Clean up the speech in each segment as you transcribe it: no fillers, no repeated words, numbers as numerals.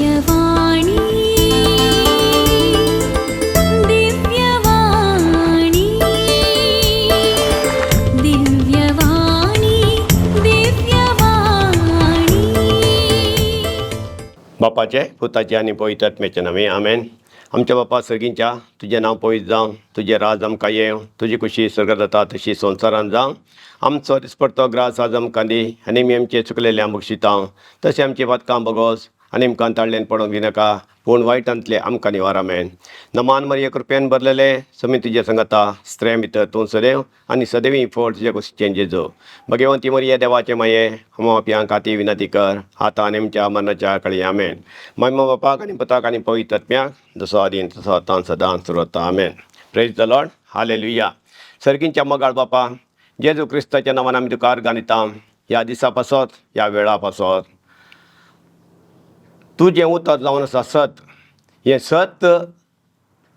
दिव्यवाणी, दिव्यवाणी, दिव्यवाणी, दिव्यवाणी. बापाचे, पुताचे आनी पवित्र आत्म्याचे नांवे, आमेन. आमच्या बापा सर्गींच्या, तुजें नांव पवित्र जावं, तुजें राज आमकां येवं, तुजी खुशी स्वर्गात जाता तशी संवसारांत जावं. आमचो दिसपडतो ग्रास आज आमकां दी आनी आमी आमचे चुकलेले आमकां बक्षिता तशें आमची पातकां भोगोस आनी आमकां ताळ्ळेन पडोवंक दिनाका, पूण वायटांतले आमकां निवार. आमेन. नमान मरिये, कृपेन भरलेले, समी तुजे संगता, स्त्रियां भितर तूं सदैव आनी सदैवी फळ तुज्या कुशीचें जेजू. भगवंती मरिये, देवाचे माये, आमा पापयां खातीर विनंती कर, आतां आनी आमच्या मरणाच्या कळी. आमेन. महिमा बापाक आनी पुताक आनी पवित्र आत्म्याक, जसो आदीं तसो आतां सदां सुरता. आमेन. Praise the Lord, hallelujah. सर्गींच्या मोगाळ बापा, जेजू क्रिस्ताच्या नांवान आमी तुका अर्गां दिता, ह्या दिसा पासत, ह्या वेळा पासत. तुजें उतर जावन आसा सत. हें सत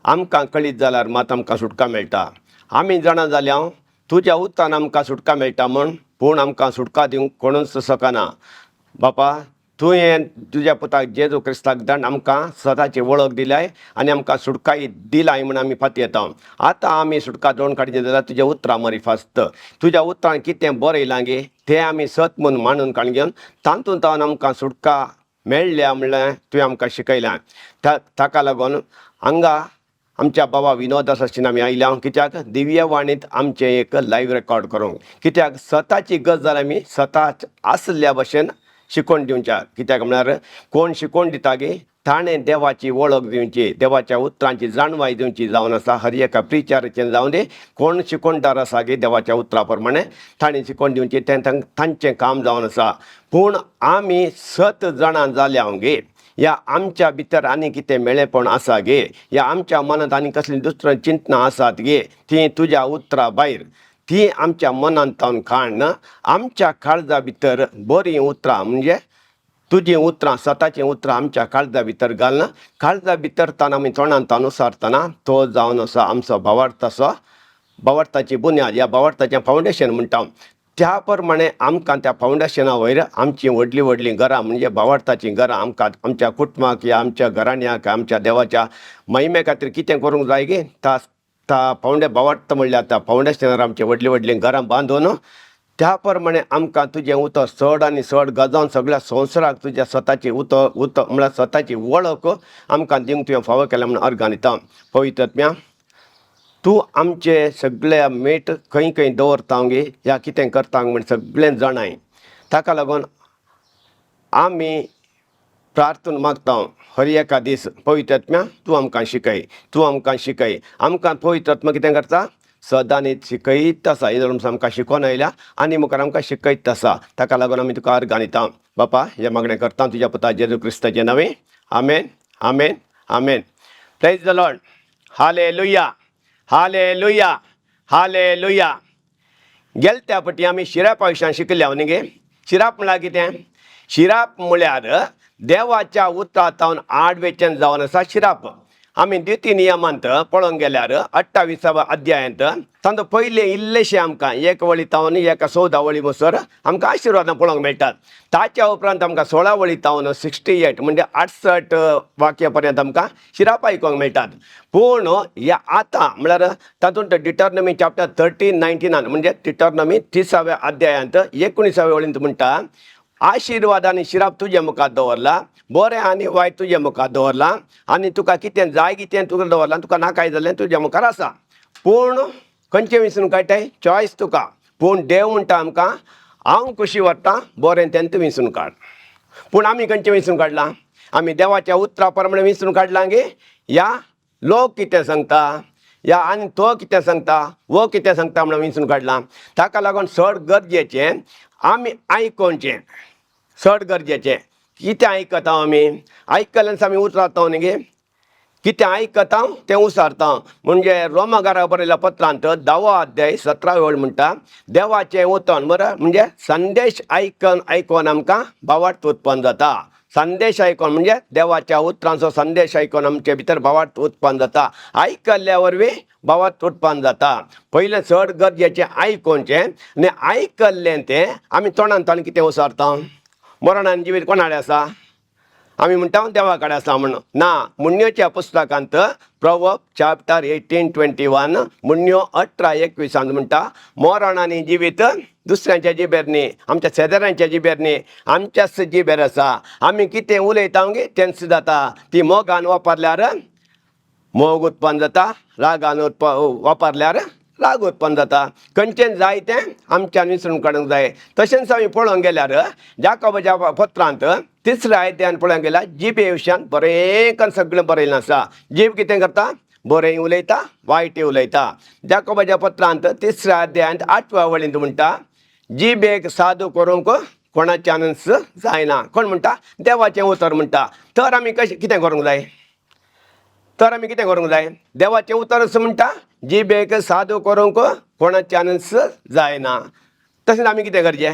आमकां कळीत जाल्यार मात आमकां सुटका मेळटा. आमी जाणा जाल्या तुज्या उतरान आमकां सुटका मेळटा म्हूण, पूण आमकां सुटका दिवंक कोणूच शकना. बापा, तुवें तुज्या पुताक जेजू क्रिस्ताक धाडून आमकां सताची वळख दिल्याय आनी आमकां सुटकाय दिलाय म्हूण आमी फातयेता. आतां आमी सुटका जोडून काडची जाल्यार तुज्या उतरां मरी फास्त. तुज्या उतरान कितें बरयलां गे तें आमी सत म्हूण मानून काडून घेवन तातूंत आमकां सुटका मेळ्ळ्या म्हणल्यार तुवें आमकां शिकयलां. ताका लागून हांगा आमच्या बाबा विनोद आसा आमी आयल्या, कित्याक दिव्यवाणीत आमचें एक लायव्ह रेकॉर्ड करूंक, कित्याक सताची गजाल आमी सताच आसल्या भशेन शिकोवन दिवच्या. कित्याक म्हळ्यार कोण शिकोवन दिता गे ताणें देवाची वळख दिवची, देवाच्या उतरांची जाणवाय दिवची जावन आसा. हर एका प्रिचाराचें जावं दी, कोण शिकोवणदार आसा गे देवाच्या उतरा प्रमाणे ताणें शिकोवन दिवचें, तें तांचें काम जावन आसा. पूण आमी सत जाणां जाल्या गे, या आमच्या भितर आनी कितें मेळेपण आसा गे, या आमच्या मनांत आनी कसलीं दुसरीं चिंतनां आसात गे, तीं तुज्या उतरा भायर, ती आमच्या मनांत काडून आमच्या काळजा भितर बरीं उतरां, म्हणजे तुजीं उतरां, सताचीं उतरां आमच्या काळजा भितर घालना, काळजा भितर तान आमी तोंडान तान उसारतना तो जावन आसा आमचो भावार्थाचो, भावार्थाची बुन्याद, ह्या भावार्थाचें फावंडेशन म्हणटा. त्या प्रमाणे आमकां त्या फावंडेशना वयर आमचीं व्हडलीं व्हडलीं घरां, म्हणजे भावार्थाचीं घरां आमकां आमच्या कुटुंबाक या आमच्या घराण्याक आमच्या देवाच्या महिमे खातीर कितें करूंक जाय गे, ता ता फावंडे भावार्थ म्हणल्यार त्या फावंडेशनार आमचीं व्हडलीं व्हडलीं घरां बांदून त्या प्रमाणे आमकां तुजें उतर चड आनी चड गजावन सगळ्या संवसाराक तुज्या स्वताची उतर उतर म्हळ्यार स्वताची वळख आमकां दिवंक तुवें फावो केल्या म्हूण अर्गां दिता. पवित्र आत्म्या, तूं आमचे सगळे मेट खंय खंय दवरता गे या कितें करता म्हूण सगळें जाणाय. ताका लागून आमी प्रार्थना मागता हर एका दीस, पवित्र आत्म्या तूं आमकां शिकय, तूं आमकां शिकय. आमकां पवित्र आत्मा कितें करता, सदांनी शिकयत आसा. हे आमकां शिकोवन आयल्या आनी मुखार आमकां शिकयत आसा. ताका लागून आमी तुका अर्गां दिता बापा. हें मागणें करता तुज्या पुता जेजू क्रिस्ताचें नांवे, आमेन, आमेन, आमेन. Praise the Lord, hallelujah, hallelujah, hallelujah. गेले त्या पटी आमी शिरापा विशयान शिकल्या न्ही गे. शिराप म्हळ्यार कितें? शिराप म्हळ्यार देवाच्या उतरांत आडवेचें जावन आसा शिराप. आमी द्वितीय नियमांत पळोवंक गेल्यार 28व्या अध्यायांत तांचो पयलें इल्लेशें आमकां एक वळी तावन एका 14 वळी मसर आमकां आशिर्वादां पळोवंक मेळटात. ताच्या उपरांत आमकां 16 वळी तावन 68 म्हणजे 68 वाक्या पर्यंत आमकां शिराप आयकूंक मेळटात. पूण ह्या आतां म्हळ्यार तातूंत डिटर्नमी चॅप्टर 13 19 म्हणजे डिटर्नमी 30व्या अध्यायांत 19व्या वळींत म्हणटा, आशिर्वाद आनी शिराप तुजे मुखार दवरला, बरें आनी वायट तुजे मुखार दवरला, आनी तुका कितें जाय कितें तुका दवरलां, तुका नाकाय जालें तुज्या मुखार आसा, पूण खंयचें विसरून काडटाय चॉयस तुका. पूण देव म्हणटा आमकां, हांव खुशी व्हरता बरें तें तूं विसरून काड. पूण आमी खंयचें विसरून काडलां? आमी देवाच्या उतरा प्रमाणे विसरून काडलां गे, या लोक कितें सांगता या आनी तो कितें सांगता वो कितें सांगता म्हणून विसरून काडलां. ताका लागून चड गरजेचें आमी आयकोवचें, चड गरजेचें कितें आयकता आमी, आयकल्यान आमी उतराता न्ही गे, कितें आयकता तें उसारता. म्हणजे रोमागारा बरयल्या पत्रांत 10वो अध्याय 17 वळ म्हणटा, देवाचें उतर बरें म्हणजे संदेश आयकन आयकोन आमकां भावार्थ उत्पन्न जाता. संदेश आयकोन म्हणजे देवाच्या उतरांचो संदेश आयकोन आमचे भितर भावार्थ उत्पन्न जाता. आयकल्ल्या वरवीं भावार्थ उत्पन्न जाता. पयलें चड गरजेचें आयकोवचें आनी आयकल्लें तें आमी तोंडान तोंड कितें उसारता. मरण आनी जिवीत कोणाडे आसा? आमी म्हणटा देवा कडेन आसा म्हण ना. मुण्योच्या पुस्तकांत प्रॉवर्ब चॅप्टर 18:21, मुण्यो 18:21 म्हणटा, मरण आनी जिवीत दुसऱ्यांच्या जिबेर न्ही, आमच्या शेजाऱ्यांच्या जिबेर न्ही, आमच्याच जिबेर आसा. आमी कितें उलयता गे तेंच जाता. ती मोगान वापरल्यार मोग उत्पन्न जाता, रागान वापरल्यार राग उत्पन्न जाता. खंयचें जाय तें आमच्यान विसरून काडूंक जाय. तशेंच आमी पळोवंक गेल्यार जाकोबाच्या पत्रांत तिसऱ्या आयद्यान पळोवंक गेल्यार जिबे विशयान बरें करून सगळें बरयलें आसा. जीब कितें करता? बरें उलयता, वायटय उलयता. जाकोबाच्या पत्रांत तिसऱ्या अध्यायांत आठव्या वळींत म्हणटा, जिबेक सादू करूंक कोणाच्यानच जायना. कोण म्हणटा? देवाचें उतर म्हणटा. तर आमी कशें कितें करूंक जाय? तर आमी कितें करूंक जाय? देवाचें उतर अशें म्हणटा, जिबेक सादू करूंक कोणाच्यानच जायना. तशेंच आमी कितें करचें?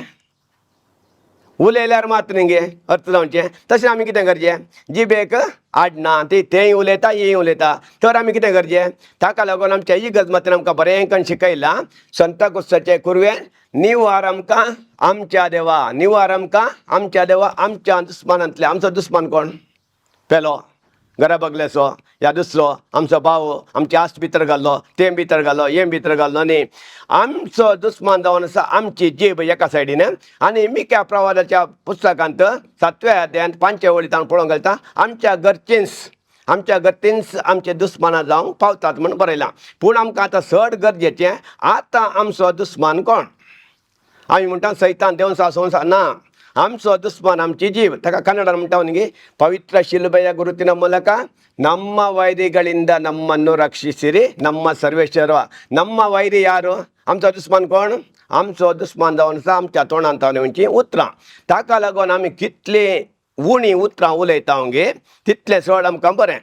उलयल्यार मात न्ही गे अर्थ जावचें. तशें आमी कितें करचें? जिबेक आडना, ती तेंय उलयता हेंय उलयता. तर आमी कितें करचें? ताका लागून आमच्या इगर्ज मातीन आमकां बरें करून शिकयलां, संता गुस्साचें कुरवें निवार आमकां आमच्या देवा, निवार आमकां आमच्या देवा आमच्या दुस्मानांतले. आमचो दुस्मान कोण? पेलो घरा बगलेचो या दुसरो आमचो भाव, आमचे आस्त भितर घाल्लो, तें भितर घालो, हें भितर घाल्लो न्ही. आमचो दुस्मान जावन आसा आमची जीब एका सायडीन. आनी मिक्या प्रवादाच्या पुस्तकांत सातव्या अध्यायांत पांचव्या वळींत पळोवंक घालता, आमच्या घरचींच, आमच्या घरचींच आमचे दुस्मानां जावंक पावतात म्हूण बरयलां. पूण आमकां आतां चड गरजेचें, आतां आमचो दुस्मान कोण? आमी म्हणटा सैतान, देवसा, संवसार. ना, आमचो दुस्मान आमची जीव. ताका ಕನ್ನಡ म्हणटा ನ್ಗೆ, ಪವಿತ್ರ ಶಿಲುಬೆಯ ಗುರುತಿನ ಮೂಲಕ ನಮ್ಮ ವೈರಿಗಳಿಂದ ನಮ್ಮನ್ನು ರಕ್ಷಿಸಿರಿ ನಮ್ಮ ಸರ್ವೇಶ್ವರ. ನಮ್ಮ ವೈರಿ ಯಾರು? आमचो दुस्मान कोण? आमचो दुस्मान जावन आसा आमच्या तोंडांत येवची उतरां. ताका लागून आमी कितलीं उणी उतरां उलयता गे तितलें चड आमकां बरें.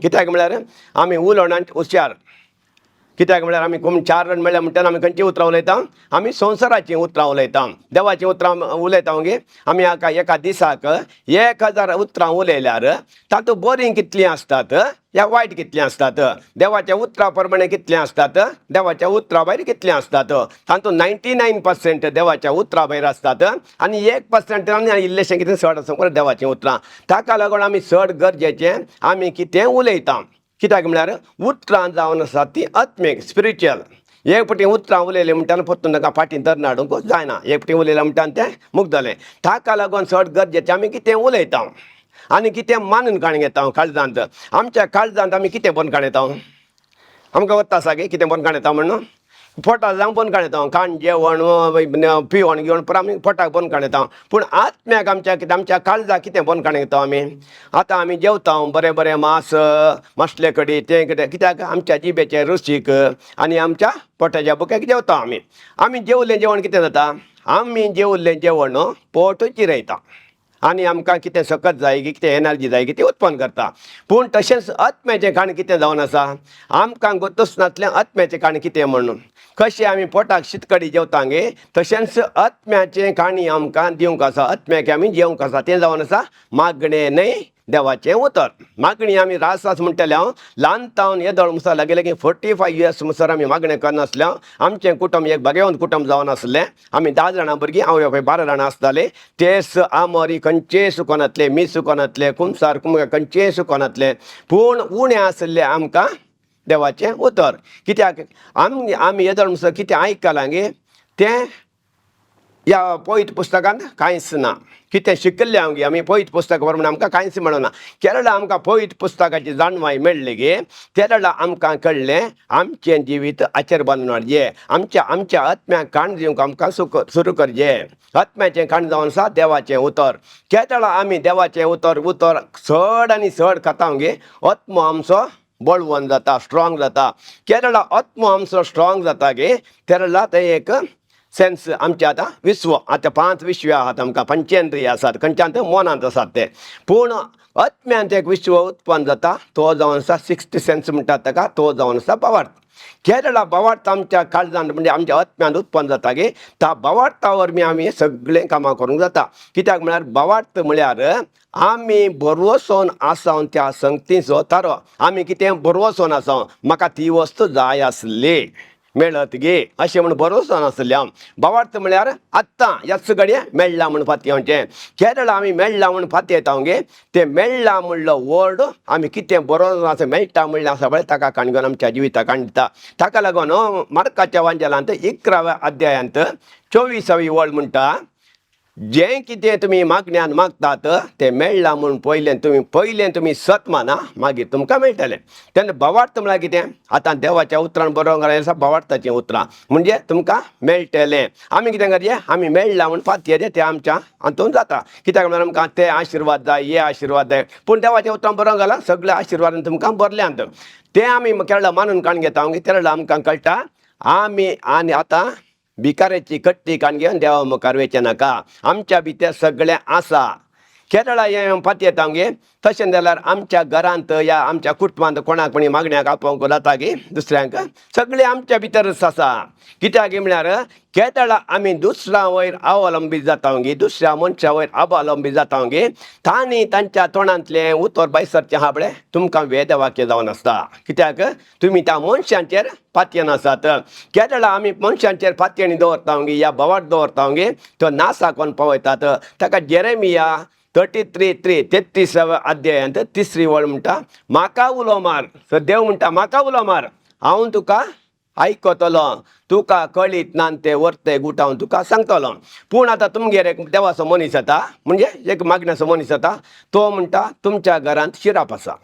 कित्याक म्हळ्यार आमी उलोवण्याक हुशार. कित्याक म्हळ्यार आमी कोण चार जाण मेळ्ळे म्हणटना आमी खंयचीं उतरां उलयता? आमी संवसाराचीं उतरां उलयता. देवाचीं उतरां उलयता गे आमी? एका एका दिसाक 1000 उतरां उलयल्यार तातूंत बरीं कितलीं आसतात या वायट कितलीं आसतात? देवाच्या उतरां प्रमाणे कितलीं आसतात, देवाच्या उतरां भायर कितलीं आसतात? तातूंत 99% देवाच्या उतरां भायर आसतात आनी 1% आनी इल्लेशें कितें चड आसा देवाचीं उतरां. ताका लागून आमी चड गरजेचें आमी कितें उलयता. कित्याक म्हळ्यार उतरां जावन आसा ती आत्मीक, स्पिरिच्युअल. एक फावटी उतरां उलयलीं म्हणटा परतून ताका फाटीं धरून हाडूंक जायना. एक फावटी उलयलें म्हणटा तें मुगदलें. ताका लागून चड गरजेचें आमी कितें उलयता आनी कितें मानून काडून घेता काळजांत. आमच्या काळजांत आमी कितें बंद काडून येता? आमकां वता आसा गे कितें बंद काडून येता म्हणून? पोटाक जावं बंद काडून येता. खाण जेवण पिवण घेवन पुरो आमी पोटाक बंद काडून येता. पूण आत्म्याक आमच्या कितें, आमच्या काळजाक कितें बंद काडून घेता आमी? आतां आमी जेवता बरें बरें मांस, मसले कडी, तें कितें. कित्याक? आमच्या जिबेचें रुचीक आनी आमच्या पोटाच्या भुकेक जेवता आमी. आमी जेवलें जेवण कितें जाता? आमी जेवल्लें जेवण पोट जिरयता आनी आमकां कितें सकत जाय की कितें एनर्जी जाय की ती उत्पन्न करता. पूण तशेंच आत्म्याचें खाण कितें जावन आसा आमकां गोतूच नासलें आत्म्याचें खाण कितें म्हणून. कशें आमी पोटाक शीतकडी जेवता गे, तशेंच आत्म्याचें खाणी आमकां दिवंक आसा. आत्म्याक आमी जेवंक आसा. तें जावन आसा मागणें न्हय, देवाचें उतर. मागणी आमी रास रास म्हणटले. हांव ल्हान तावन येदोळ मुसार लागीं लागीं 45 इयर्स मुसार आमी मागणें करनासले. आमचें कुटुंब एक भाग्यवंत कुटुंब जावन आसलें. आमी 10 जाणां भुरगीं, हांव पळय 12 जाणां आसतालीं. तेच आमोरी खंयचेय सुकोनातले, मीस सुकोनातले, कुमसार खंयचेय सुकोनातले. पूण उणें आसलें आमकां देवाचें उतर. कित्याक आमी आमी येदोळ मुसार कितें आयकलां गे तें ह्या पवित्र पुस्तकांत कांयच ना. कितें शिकल्लें हांव गे आमी पवित्र पुस्तक प्रमाणे आमकां कांयच मेळना. केरळा आमकां पवित्र पुस्तकाची जाणवाय मेळ्ळी गे तेरळा आमकां कळ्ळें आमचें जिवीत आचेर बांदून हाडचें. आमच्या आमच्या आत्म्याक काण दिवंक आमकां सुरू करचें. आत्म्याचें काण जावन आसा देवाचें उतर. केदळा आमी देवाचें उतर उतर चड आनी चड खाता गे आत्मो आमचो बळवंत जाता, स्ट्रॉंग जाता. केरळा आत्मो आमचो स्ट्रॉंग जाता गे तेरळा तें एक सेन्स आमचे आतां विश्व, आतां 5 विश्व आहात आमकां, पंचेंद्रिय आसात. खंयच्यान? मनांत आसात ते. पूण आत्म्यांत एक विश्व उत्पन्न जाता, तो जावन आसा सिक्स्थ सेन्स म्हणटात ताका, तो जावन आसा भावार्थ. केरळा भावार्थ आमच्या काळजांत म्हणजे आमच्या आत्म्यांत उत्पन्न जाता गे त्या भावार्था वरवीं आमी सगळें कामां करूंक जाता. कित्याक म्हळ्यार भावार्थ म्हळ्यार आमी बरवसोन आसावन त्या संगतीचो तारो. आमी कितें बरवसोन आसा, म्हाका ती वस्तू जाय आसली. मेळत गे अशें म्हूण भरोसो नासलें हांव. भावार्थ म्हळ्यार आत्तां ह्याच घडये मेळ्ळा म्हूण फातयेवचें. केरळा आमी मेळ्ळा म्हूण फातयेता गे, तें मेळ्ळा म्हणलो वर्ड आमी कितें बरो आसा मेळटा म्हणलें आसा पळय ताका काणकोण आमच्या जिविताक काणटा. ताका लागून मार्काच्या वांजेलांत 11व्या अध्यायांत 24वी वळ म्हणटा, जें कितें तुमी मागण्यान मागतात तें मेळ्ळां म्हूण पयलें तुमी सत माना, मागीर तुमकां मेळटलें. तेन्ना भावार्थ म्हळ्यार कितें, आतां देवाच्या उतरान बरोवंक आसा भावार्थाचीं उतरां म्हणजे तुमकां मेळटलें. आमी कितें करचें, आमी मेळ्ळां म्हूण फातयेचें तें आमच्या हातून जाता. कित्याक म्हळ्यार आमकां ते आशिर्वाद जाय, हे आशिर्वाद जाय, पूण देवाच्या उतरान बरोवंक घाला सगळे आशिर्वादान तुमकां भरल्यांत. तें आमी केरळा मानून काण घेता तेरळा आमकां कळटा आमी आनी आतां भिकाऱ्याची कट्टी काण घेवन देवा मुखार वयचें नाका, आमच्या भितर सगळें आसा. केरळा हें फातयेता गे, तशें जाल्यार आमच्या घरांत या आमच्या कुटुंबांत कोणाक कोणी मागण्याक आपोवंक जाता गे दुसऱ्यांक, सगळें आमच्या भितरच आसा. कित्याक म्हळ्यार केदळा आमी दुसऱ्या वयर अवलंबीत जाता गे, दुसऱ्या मनशा वयर अवलंबीत जाता गे, तांणी तांच्या तोंडांतलें उतर भायर सरचें आहा पळय तुमकां वेदवाक्य जावन आसता. कित्याक तुमी त्या मनशांचेर पातयेन आसात. केदळा आमी मनशांचेर पातयेणी दवरता गे या भवाट दवरता गे, तो नासा कोण पावयतात. ताका जेरेमिया 33:3 33व्या अध्यायांत 3री वळ म्हणटा, म्हाका उलो मार. सो देव म्हणटा म्हाका उलो मार, हांव तुका आयकतलो, तुका कळीत ना ते वर्ते गुट हांव तुका सांगतलो. पूण आतां तुमगेर एक देवाचो मनीस येता, म्हणजे एक मागण्याचो मनीस येता, तो म्हणटा तुमच्या घरांत शिराप आसा,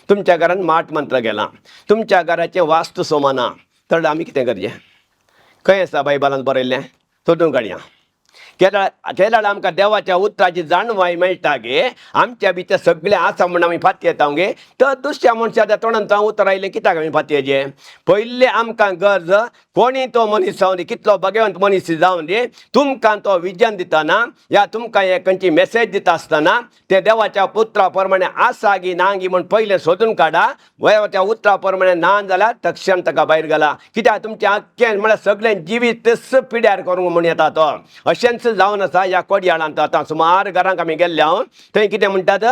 तुमच्या घरांत माट मंत्र गेला, तुमच्या घराचें वास्तू सोमाना. तर आमी कितें करचें, खंय आसा बायबलांत बरयल्लें, सोदून काडया. केदळ आमकां देवाच्या उतराची जाणवाय मेळटा गे, आमच्या भितर सगळें आसा म्हूण आमी फातयेता गे, तर दुसऱ्या मनशाच्या तोंडान उतर आयलें कित्याक आमी फातयेचें. पयलें आमकां गरज कोणी तो मनीस जावं दी, कितलो भाग्यवंत मनीस जावं दी, तुमकां तो विजन दितना या तुमकां एक खंयची मेसेज दिता आसतना ते देवाच्या उतरा प्रमाणे आसा गी ना गी म्हूण पयलें सोदून काडा. देवाच्या उतरा प्रमाणे ना जाल्यार तक्षण ताका भायर घाला. कित्याक तुमचें आख्खें म्हळ्यार सगळें जिवीत पिड्यार करूंक म्हूण येता तो. अशेंच जावन आसा ह्या कोडयाळांत. आतां सुमार घरांक आमी गेल्ले हांव, थंय कितें म्हणटात,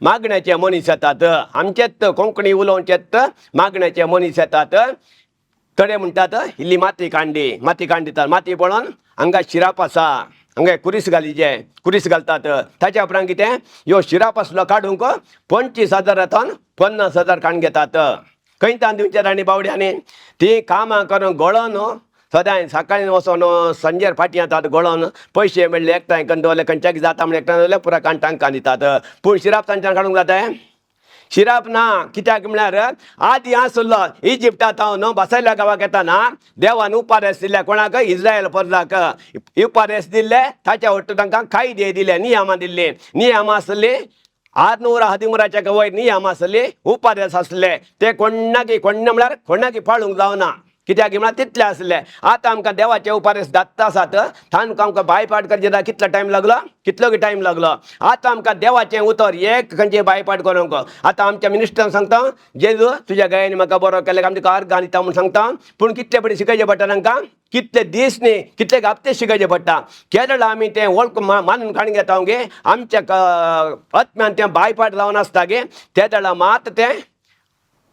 मागण्याचे मनीस येतात, आमचेच कोंकणी उलोवचेच मागण्याचे मनीस येतात. थोडे म्हणटात इल्ली माती कांडी, माती कांडी दितात, माती पळोवन हांगा शिराप आसा, हांगा कुरीस घालीचे, कुरीस घालतात. ताच्या उपरांत कितें ह्यो शिराप आसलो काडूंक 25,000 50,000 काडून घेतात. खंय तान दिवचे तांणी बावड्यांनी, ती कामां करून गळोन सदांय सकाळीं वचोन सांजेर फाटीं येतात गळोन, पयशे मेळ्ळे एकठांय करून दवरले, खंयच्याक जाता म्हण एकठांय दवरले, पुरा काण तांकां दितात. पूण शिराप तांच्यान काडूंक जाता, शिराप ना. कित्याक म्हळ्यार आदी आसलो इजिप्टांत हांव बसयल्या गांवाक येताना देवान उपादेस दिल्ले कोणाक, इस्रायल परजाक उपादेस दिल्ले, ताच्या वट्ट तांकां कायदे दिले, नियमां दिल्ली. नियमां आसली 613 वयर नियम आसले, उपादेस आसले, ते कोणाकी कोण्ण म्हळ्यार कोणाकी पाळूंक जावना. कित्याक म्हळ्यार तितले आसले. आतां आमकां देवाचे उपादेस धाडटा आसात, तांकां आमकां बायपाट करचें जाल्यार कितलो टायम लागलो, कितलो टायम लागलो. आतां आमकां देवाचें उतर एक खंयचें बायपाट करूंक. आतां आमच्या मिनिस्टरान सांगता, जेजू तुज्या गायांनी म्हाका बरो केलें, आमकां अर्गां दिता म्हूण सांगता, पूण कितले पटी शिकयचें पडटा तांकां, कितले दीस न्ही कितले हप्ते शिकयचे पडटा. केरळ आमी तें वळख मानून काडून घेता गे, आमच्या आत्म्यान तें बायपाट जावन आसता गे, ते वेळार मात तें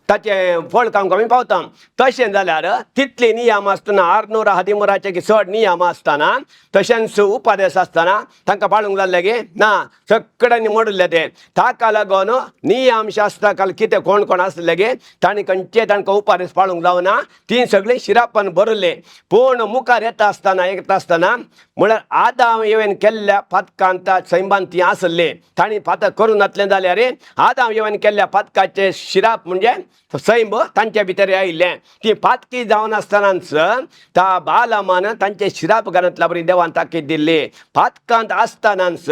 ताचें फळ खावंक आमी पावता. तशें जाल्यार तितली नियम आसतना 613 की चड नियम आसतना तशेंच उपादेस आसतना तांकां पाळूंक जाल्लें गे ना, सगळ्यांनी मोडिल्लें तें. ताका लागून नियम शास्त्रा काल कितें कोण कोण आसले गे तांणी खंयचे तांकां उपादेस पाळूंक जावना, ती सगळीं शिरापान भरिल्लीं. पूण मुखार येता आसतना येता आसतना म्हळ्यार आदाम येवन केल्ल्या पातकांत सैमान ती आसली, तांणी पातक करूं नासलें जाल्यार आदाम येवन केल्ल्या पातकाचे शिराप म्हणजे सैम तांच्या भितर आयिल्लें. ती पातकी जावन आसतनाच त्या बालामान तांचे शिराप घालतल्या बरी देवान ताकीद दिल्ली. पातकांत आसतनाच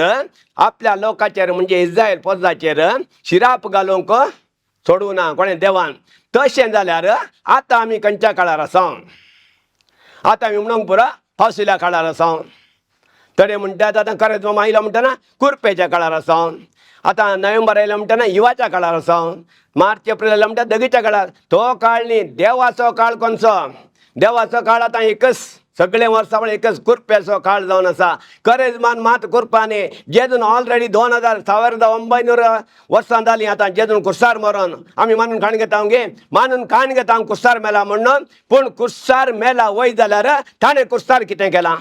आपल्या लोकाचेर म्हणजे इस्रायल पोजाचेर शिराप घालूंक सोडूं ना कोणें देवान. तशें जाल्यार आतां आमी खंयच्या काळार आसा, आतां आमी म्हणूंक पुरो पावसिल्या काळार आसा. तडे म्हणटात आतां खरेंच मामा आयलो म्हणटना कुरपेच्या काळार आसा, आतां नोव्हेंबर आयलो म्हणटना हिवाच्या काळार आसा, मार्च एप्रील आयलो म्हणटा दगीच्या काळार. तो काळ न्ही, देवाचो काळ कोणचो, देवाचो काळ आतां एकच सगळे वर्सां म्हळ्यार एकच कुरपेचो काळ जावन आसा. करेजमान मात कुरपांनी जेजून ऑलरेडी 2900 वर्सां जालीं आतां जेजून कुर्सार मरोन. आमी मानून खाण घेता गे, मानून खाण घेता कुर्सार मेला म्हणून. पूण कुर्सार मेला वय जाल्यार ताणें कुर्सार कितें केलां?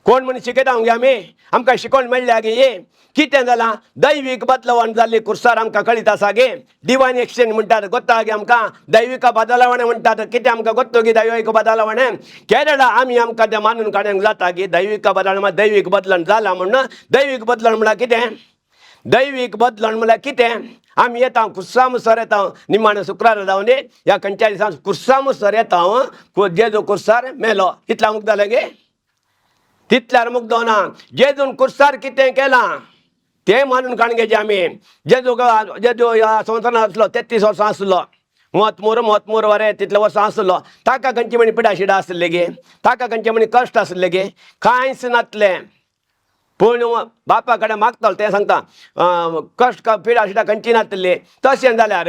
कोण म्हण शिकयता गे आमी? आमकां शिकोवन मेळ्ळ्या गे. कितें जालां? दैवीक बदलवण जाल्ली कुर्सार आमकां कळीत आसा गे. डिवायन एक्सचेंज म्हणटात, गोत्ता गे आमकां. दैविका बदलावणें म्हणटात, कितें आमकां गोत्तो गे दैवीक बदलावणें? केरळा आमी आमकां तें मानून काडूंक जाता गे. दैविका बदलवण, दैवीक बदलण जालां म्हणून. दैवीक बदलण म्हळ्यार कितें? दैवीक बदलण म्हळ्यार कितें? आमी येता कुर्सा मुसर येता, निमाणें शुक्रार जावन ह्या खंयच्या दिसा कुर्सा मुसर येता, जेजू कुर्सार मेलो, तितल्या मुख जालें गे? तितल्यार मुग्दो ना. जेजून कुर्सार कितें केलां तें मानून काण घेवचें आमी. जेजू जेजू ह्या संवसारांत आसलो 33 वर्सां आसलो, मोत मोत वरे तितले वर्सां आसलो. ताका खंयची म्हणी पिडा शिडा आसले गे? ताका खंयचे म्हणी कश्ट आसले गे? कांयच नासलें. पूण बापा कडेन मागतालो तें सांगता, कश्ट पिडा शिडा खंयची नासली. तशें जाल्यार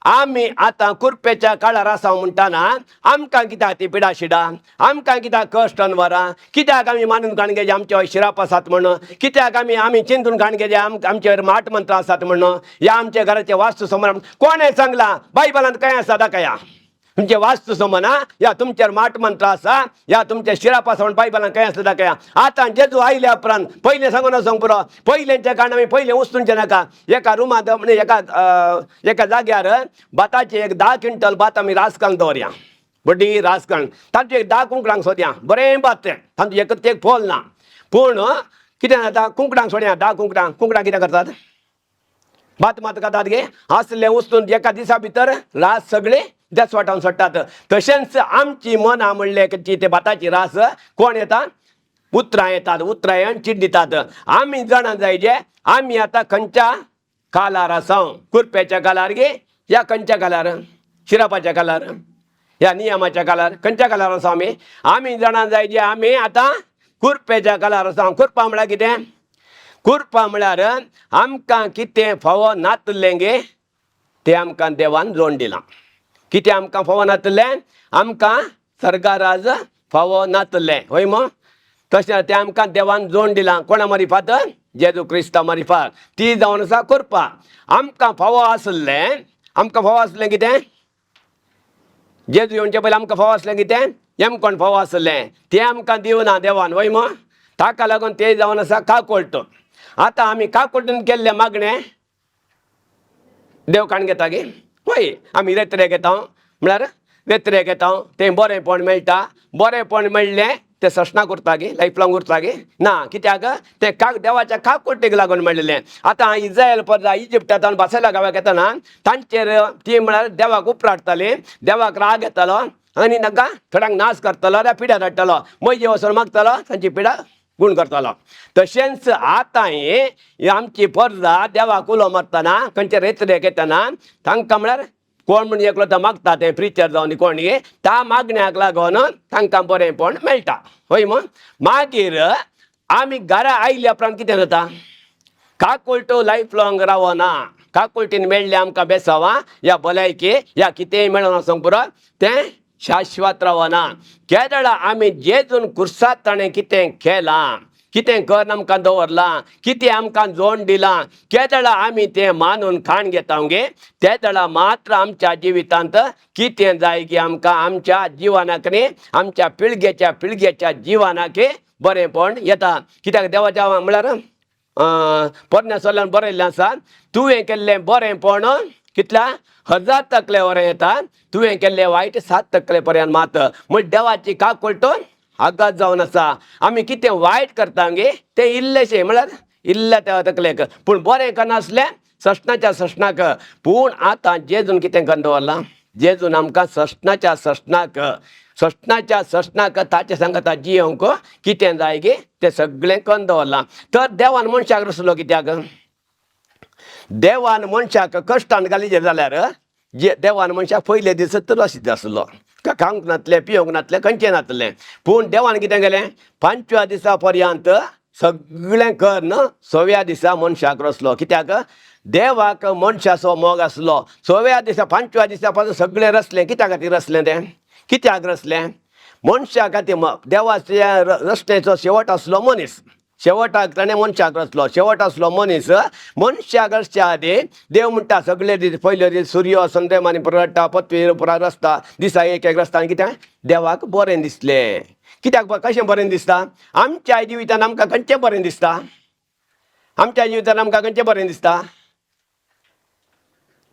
आमी आतां कुरपेच्या काळार आसा म्हणटाना आमकां कित्याक ती पिडा शिडा? आमकां कित्याक कश्ट अनवरां? कित्याक आमी मानून काण घेजे आमचे शिराप आसात म्हणून? कित्याक आमी आमी चिंतून काण घेजे आमचेर माट मंत्र आसात म्हणून? ह्या आमच्या घराचे वास्तू समोर कोणें सांगलां? बायबलांत कांय आसा दाखया. तुमचे वास्तू समना या तुमचेर माट मंत्र आसा या तुमचे शिराप आसा म्हण बायबलांत कांय आसता दाखया. आतां जेजू आयल्या उपरांत पयलें सांगून वचोंक पुरो. पयलेंच्या कारण आमी पयलें वचूंचें नाका. एका रुमांत म्हणजे एका एका जाग्यार भाताची एक 10 क्विंटल भात आमी रास घालून दवरया, व्हडली रास घालून तांचे एक 10 कुंकडांक सोदया, बरें भात तें, तांचे एक एक फोल ना. पूण कितें जाता, कुंकडांक सोडया 10 कुंकडांक, कुंकडां कितें करतात? भात मात खातात गे. आसलें वचून एका दिसा भितर रास सगळे देस वाटावन सोडटात. तशेंच आमची मनां म्हणलें की ते भाताची रास कोण येता? उतरां येतात, उतरां येवन चीट दितात. आमी जाणा जाय जे आमी आतां खंयच्या कालार आसा, कुरप्याच्या कालार गे या खंयच्या कालार, शिरापाच्या कालार ह्या नियमाच्या कालार, खंयच्या कालार आसा आमी? आमी जाणा जाय जे आमी आतां कुरपेच्या कालार आसा. कुरपा म्हळ्यार कितें? कुरपा म्हळ्यार आमकां कितें फावो नातलें गे तें आमकां देवान जोड दिलां. कितें आमकां फावो नातलें? आमकां सर्गाराज फावो नातलें, हय मो? तशें तें आमकां देवान जोड दिलां. कोणा मारिफात? जेजू क्रिस्ता मारिफात. ती जावन आसा कुरपा. आमकां फावो आसलें, आमकां फावो आसलें कितें? जेजू येवचे पयलीं आमकां फावो आसलें कितें? येमकोण फावो आसलें, तें आमकां दिवना देवान, वय मो? ताका लागून तें जावन आसा काकोल्ट. आतां आमी काकोल्टून केल्लें मागणें देव काण घेता गे? हय, आमी रेत्रे घेता म्हळ्यार रेत्रे घेता, तें बरेंपण मेळटा. बरेंपण मेळ्ळें तें ससणाक उरता गे? लायफ लाँग उरता गे? ना. कित्याक? तें काक देवाच्या काकुळटेक लागून मेळिल्लें. आतां इज्रायल परदा इजिप्टांत बासेला गांवाक येतना तांचेर ती म्हळ्यार देवाक उपराटताली, देवाक राग येतालो आनी तांकां थोड्यांक नाश करतालो जाल्यार पिड्यार हाडटालो, मयजे वचून मागतालो, तांची पिडा गुण करतालो. तशेंच आतां ही आमची परजा देवाक उलो मारतना खंयचे रेत्रेक येतना तांकां म्हळ्यार कोण म्हण एकलो तो मागता तें प्रिचर जावन कोण गे, त्या मागण्याक लागून तांकां बरेंपण मेळटा, हय मग? मागीर आमी घरा आयल्या उपरांत कितें जाता? काकुळटो लायफ लाँग रावना. काकुळटीन मेळ्ळें आमकां बेसांवां या भलायकी या कितेंय मेळोन वचोंक पुरो, तें शाश्वत रावना. केदळा आमी जेजून कुर्सात ताणें कितें केलां, कितें कर आमकां दवरलां, कितें आमकां जोड दिलां, केदळा आमी तें मानून खाण घेता गे, तेदळा मात्र आमच्या जिवितांत कितें जाय की आमकां आमच्या जिवनाक न्ही, आमच्या पिळगेच्या पिळगेच्या जिवनाक बरेंपण येता. कित्याक देवाच्या म्हळ्यार पोरण्या सोल्यान बरयल्लें आसा, तुवें केल्लें बरेंपण कितल्या 1000 तकले वरें येता, तुवें केल्लें वायट 7 तकले पर्यंत मात. म्हण देवाची काकुळट आगात जावन आसा. आमी कितें वायट करता गे तें इल्लेशें म्हळ्यार इल्ल्या त्या तकलेक, पूण बरें करनासलें ससणाच्या ससणाक. पूण आतां जेजून कितें करून दवरलां? जेजून आमकां ससणाच्या ससणाक, ससणाच्या ससणाक ताचे सांगता जियोंक कितें जाय गे तें सगळें करून दवरलां. तर देवान मनशाक रसलो कित्याक? देवान मनशाक कश्टान घालीचे जाल्यार जे देवान मनशाक पयले दीस तर अशें आसलो, खावंक नातलें, पिवंक नातलें, खंयचें नातलें. पूण देवान कितें केलें? 5व्या दिसा पर्यंत सगळें करून 6व्या दिसा मनशाक रसलो. कित्याक? देवाक मनशाचो मोग आसलो. 6व्या दिसा 5व्या दिसा पासून सगळें रसलें. कित्या खातीर रसलें तें? कित्याक रसलें? मनशा खातीर देवाच्या रचनेचो शेवट आसलो मनीस, शेवटाक ताणें मनशाक रचलो, शेवट आसलो मनीस. मनशाक रचच्या आदी देव म्हणटा सगळे दीस, पयले दीस सूर्य संद्रमा आनी प्रगट्टा, पृथ्वी पुरा रचता, दिसा एक एक रचता आनी कितें देवाक बरें दिसलें. कित्याक कशें बरें दिसता? आमच्या जिवितान आमकां खंयचें बरें दिसता? आमच्या जिवितान आमकां खंयचें बरें दिसता?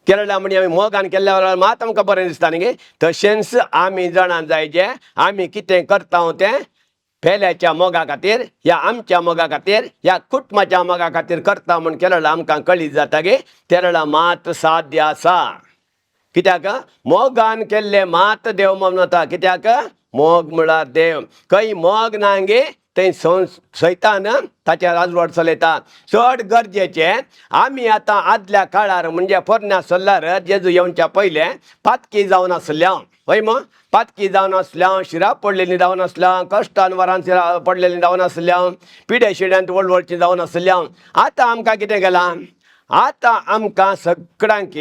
केरळा म्हणजे आमी मोगान केल्ल्या वेळार मात आमकां बरें दिसता न्ही. तशेंच आमी जाणां जाय जें आमी कितें करता तें पेल्याच्या मोगा खातीर, ह्या आमच्या मोगा खातीर, ह्या कुटुंबाच्या मोगा खातीर करता म्हूण केरळा आमकां कळीत जाता गे केरळा मात साध्य आसा. कित्याक मोगान केल्लें मात देव मनता. कित्याक मोग म्हळ्यार देव. खंय मोग ना गे थंय सैतान ताच्या राजवट चलयता. चड गरजेचें आमी आतां आदल्या काळार म्हणजे पोरण्या सोल्ल्यार जेजू येवच्या पयलें पातकी जावन आसल्या, हय मग? पातकी जावन आसल्या, शिरा पडलेली जावन आसल्या, कश्टान वरान शिरा पडलेली जावन आसल्या, पिड्या शिड्यांत वळवळची जावन आसल्या. आतां आमकां कितें केलां? आतां आमकां सगळ्यांक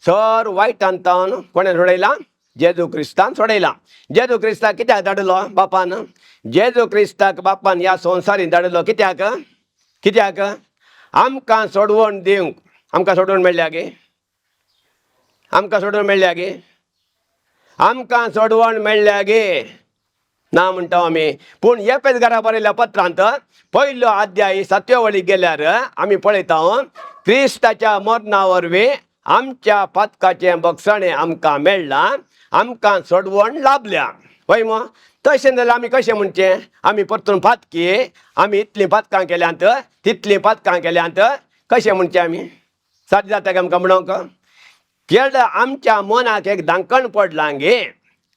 सर वायटान तावन कोणें सोडयलां? जेजू क्रिस्तान सोडयलां. जेजू क्रिस्ताक कित्याक धाडलो बापान? जेजू क्रिस्ताक बापान ह्या संवसारीन धाडलो कित्याक? कित्याक? आमकां सोडवण दिवंक. आमकां सोडवण मेळ्ळ्या गे? आमकां सोडवण मेळ्ळ्या गे? आमकां सोडवण मेळ्ळ्या गे? ना म्हणटा आमी. पूण एपेस घरा बरयल्ल्या पत्रांत पयलो अध्याय सातव्या वळीक गेल्यार आमी पळयता, क्रिस्ताच्या मरणा वरवीं आमच्या पातकाचें बक्षणें आमकां मेळ्ळां, आमकां सोडवण लाभल्या. हय मग? तशें जाल्यार आमी कशें म्हणचें? आमी परतून पातकी, आमी इतलीं पातकां केल्यांत, तितलीं पातकां केल्यांत, कशें म्हणचें आमी? साध्य जाता काय आमकां म्हणूंक? केळ आमच्या मनाक एक दांकण पडलां गे.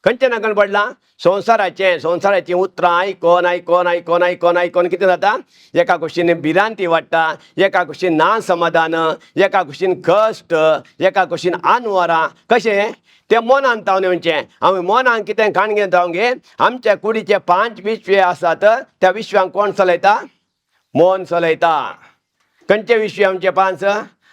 खंयचें दांकण पडलां? संवसाराचें. संवसाराचीं उतरां आयकोन आयकोन आयकोन आयकोन आयकोन कितें जाता? एका कुशीन भिरांती वाडटा, एका कुशीन ना समाधान, एका कुशीन कश्ट, एका कुशीन आनवरां. कशें तें मनान तावन येवचें. आमी मनान कितें काण घेवन जावं गे? आमच्या कुडीचे 5 विश्वे आसात, त्या विश्वांक कोण चलयता? मन चलयता. खंयचे विश्वे आमचे 5?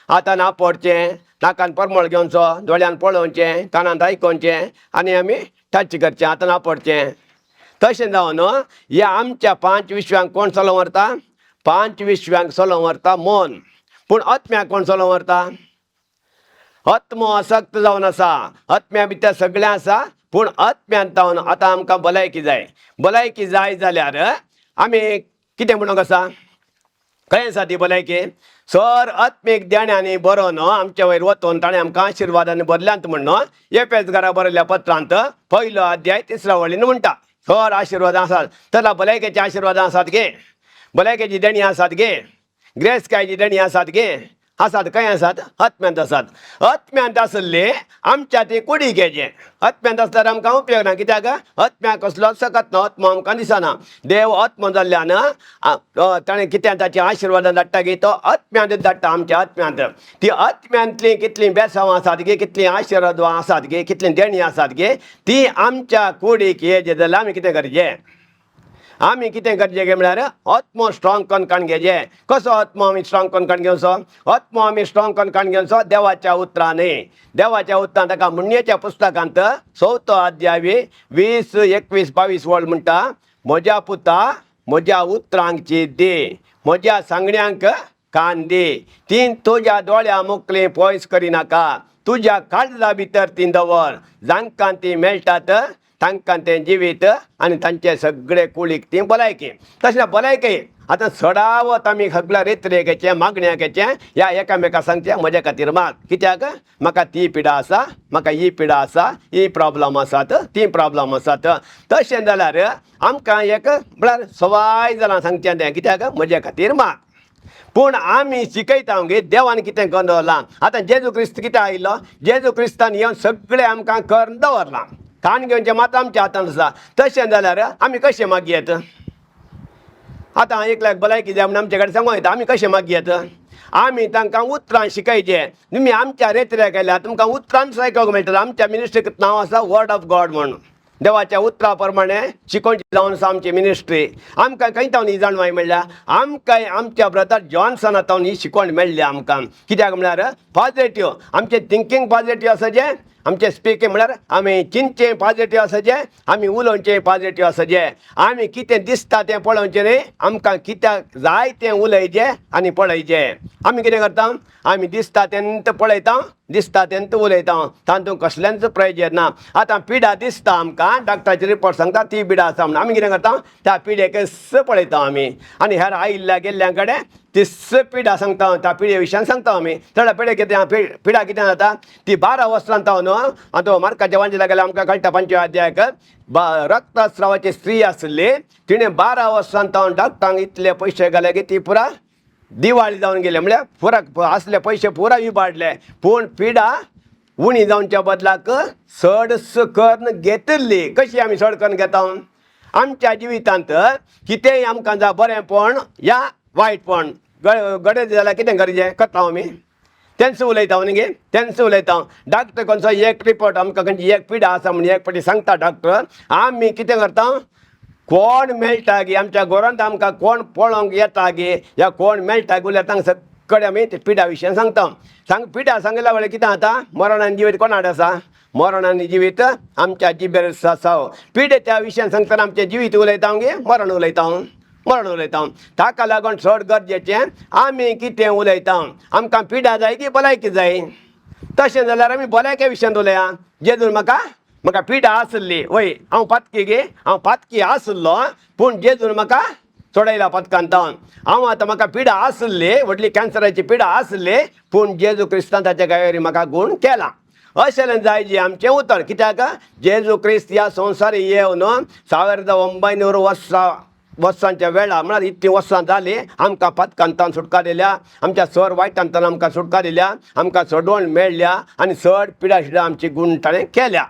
हातान आपडचें, नाकान परमळ घेवचो, दोळ्यान पळोवचें, कानांत आयकोवचें आनी आमी टच करचें, हातान आपडचें. तशें जावन ह्या आमच्या 5 विश्वांक कोण चलोवन व्हरता? 5 विश्वांक चलोवन व्हरता मन. पूण आत्म्याक कोण चलोवन व्हरता? आत्मो आसक्त जावन आसा. आत्म्या भितर सगळें आसा, पूण आत्म्यान जावन आतां आमकां भलायकी जाय. भलायकी जाय जाल्यार आमी कितें म्हणूंक आसा? खंय आसा ती भलायकी? सर आत्मीक देण्यांनी बरोवन आमच्या वयर वतून ताणें आमकां आशिर्वादांनी भरल्यांत म्हणून एपेस घरा बरयल्ल्या पत्रांत पयलो अध्याय तिसऱ्या वळीन म्हणटा. सर आशिर्वादां आसात, तर भलायकेचे आशिर्वादां आसात गे, भलायकेची देणी आसात गे, ग्रेसकायची देणी आसात गे, आसात. खंय आसात? आत्म्यांत आसात. आत्म्यांत आसले आमच्या ती कुडीक हेजें. आत्म्यांत आसल्यार आमकां उपयोग ना. कित्याक? आत्म्याक कसलो सकत ना, आत्मो आमकां दिसना. देव आत्मो जाल्ल्यान ताणें कितें ताची आशिर्वादां धाडटा की तो आत्म्यांत धाडटा आमच्या आत्म्यांत. ती आत्म्यांतलीं कितलीं बेसांवां आसात गे, कितलीं आशिर्वादां आसात गे, कितलीं देणीं आसात गे, ती आमच्या कुडीक येजे जाल्यार आमी कितें करचें? आमी कितें करचें गे म्हळ्यार आत्मो स्ट्रॉंग करून काण घेवचें. कसो आत्मो आमी स्ट्रॉंग करून काण घेवचो? आत्मो आमी स्ट्रॉंग करून काण घेवचो देवाच्या उतरांनी. देवाच्या उतरान ताका म्हणण्याच्या पुस्तकांत 4थो अध्याय 20 21 22 वळ म्हणटा, म्हज्या पुता म्हज्या उतरांची दी, म्हज्या सांगण्यांक कान दी, ती तुज्या दोळ्या मुखली पयस करिनाका, तुज्या काळजा भितर ती दवर, जांकां ती मेळटात तांकां तें जिवीत आनी तांचे सगळे कुळीक ती भलायकी. तशें भलायकी आतां चडावत आमी सगळ्या रेत्रेकेचें मागण्याकेचें ह्या एकामेका सांगचें म्हज्या खातीर माग. कित्याक? म्हाका ती पिडा आसा, म्हाका ही पिडा आसा, ही प्रॉब्लम आसात, ती प्रॉब्लम आसात. तशें जाल्यार आमकां एक म्हळ्यार सवाय जालां सांगचें तें. कित्याक? म्हज्या खातीर माग. पूण आमी शिकयता गे देवान कितें करून दवरलां. आतां जेजू क्रिस्त कितें आयिल्लो? जेजू क्रिस्तान येवन सगळें आमकां करून दवरलां. कान घेवचें मात आमच्या हातान आसा. तशें जाल्यार आमी कशें मागयेत? आतां एकल्याक भलायकी जाय म्हूण आमचे कडेन सांगूं येता, आमी कशें मागयेत? आमी तांकां उतरां शिकयचें. तुमी आमच्या रेत्र्याक गेल्यार तुमकां उतरांच आयकूंक मेळटलें. आमच्या मिनिस्ट्रीक नांव आसा वर्ड ऑफ गॉड म्हूण. देवाच्या उतरा प्रमाणे शिकोवची जावन आसा आमची मिनिस्ट्री. आमकां खंय तावन ही जाणवाय मेळ्ळ्या? आमकां आमच्या ब्रदर जॉन्सना तावन ही शिकवण मेळ्ळी आमकां. कित्याक म्हळ्यार पॉजिटीव आमचें थिंकींग पॉजिटीव आसा, जें आमचें स्पिकींग म्हळ्यार आमी चिंतचें पॉजिटीव आसचें, आमी उलोवचें पॉजिटीव आसचें, आमी कितें दिसता तें पळोवचें न्ही, आमकां कित्याक जाय तें उलयचें आनी पळयचें. आमी कितें करता, आमी दिसता तेन्ना पळयता, दिसता तेन्ना उलयता, तातूंत कसलेंच प्रयोजन ना. आतां पिडा दिसता आमकां, डॉक्टराचे रिपोर्ट सांगता ती पिडा आसा म्हणून आमी कितें करता, त्या पिडेक पळयता आमी आनी हेर आयिल्ल्या गेल्ल्या कडेन तीच पिडा सांगता, त्या पिडे विशयान सांगता आमी. चड पिडे कितें पिडा कितें जाता ती 12 वर्सां जावन आतां मार्काच्या वांजेला गेल्यार आमकां कळटा 5व्या अध्यायाक रक्तस्रावाची स्त्री आसली, तिणें 12 वर्सां जावन डॉक्टरांक इतले पयशे घाले की ती पुरा दिवाळी जावन गेले, म्हळ्यार पुरा आसले पयशे पुरा इबाडले. पूण पिडा उणी जावच्या बदलाक चड करून घेतिल्ली. कशी आमी चड करून घेता आमच्या जिवितांत? कितेंय आमकां जावं बरेंपण या वायटपण गडे जाल्यार कितें गरजें करता आमी, तेंच उलयता न्ही गे, तेंच उलयता. डॉक्टर खंयचो एक रिपोर्ट आमकां खंयची एक पिडा आसा म्हण एक फावटी सांगता डॉक्टर, आमी कितें करता, कोण मेळटा गी आमच्या घरांत, आमकां कोण पळोवंक येता गी या कोण मेळटा गी उलयता, सगळे आमी ते पिडा विशयान सांगता. सांग पिडा सांगिल्ल्या वेळार कितें जाता, मरण आनी जिवीत कोणाड आसा, मरण आनी जिवीत आमच्या जिबेर आसा. पिडे त्या विशयान सांगतना आमचें जिवीत उलयता गे मरण उलयता, मरण उलयता. ताका लागून चड गरजेचें आमी कितें उलयता, आमकां पिडा जाय की भलायकी जाय. तशें जाल्यार आमी भलायके विशयान उलया. जेजून म्हाका म्हाका पिडा आसली, वय हांव पातकी गे, हांव पातकी आसलो, पूण जेजून म्हाका सोडयला पातकांतावन. हांव आतां म्हाका पिडा आसली, व्हडली कॅन्सराची पिडा आसली, पूण जेजू क्रिस्तान ताच्या गायरी म्हाका गूण केला. अशें जाय जी आमचें उतर. कित्याक जेजू क्रिस्त ह्या संवसार येवन 1900 वर्सांच्या वेळार म्हळ्यार इतलीं वर्सां जालीं आमकां पातकांतान सुटका दिल्या, आमच्या सर वायटांतान आमकां सुटका दिल्या, आमकां सडवण मेळ्ळ्या आनी चड पिडा शिडा आमची गूण ताणें केल्या.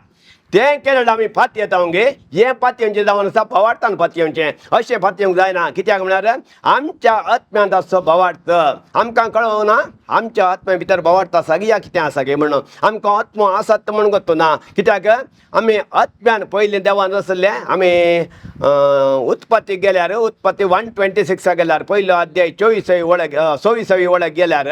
तें केलें आमी फातयेता गे, हें फातयेवचें जावन आसा भावार्थान फातयेवचें, अशें फातयेवंक जायना. कित्याक म्हळ्यार आमच्या आत्म्यांत आसचो भावार्थ आमकां कळोवना, आमच्या आत्म्या भितर भावार्थ आसा गी या कितें आसा गे म्हणून आमकां आत्मो आसात म्हण गोत्तो ना. कित्याक आमी आत्म्यान पयलीं देवान आसले. आमी उत्पत्ती गेल्यार, उत्पत्ती 126 गेल्यार पयलो अध्याय 24वी वळख 26वी वळख गेल्यार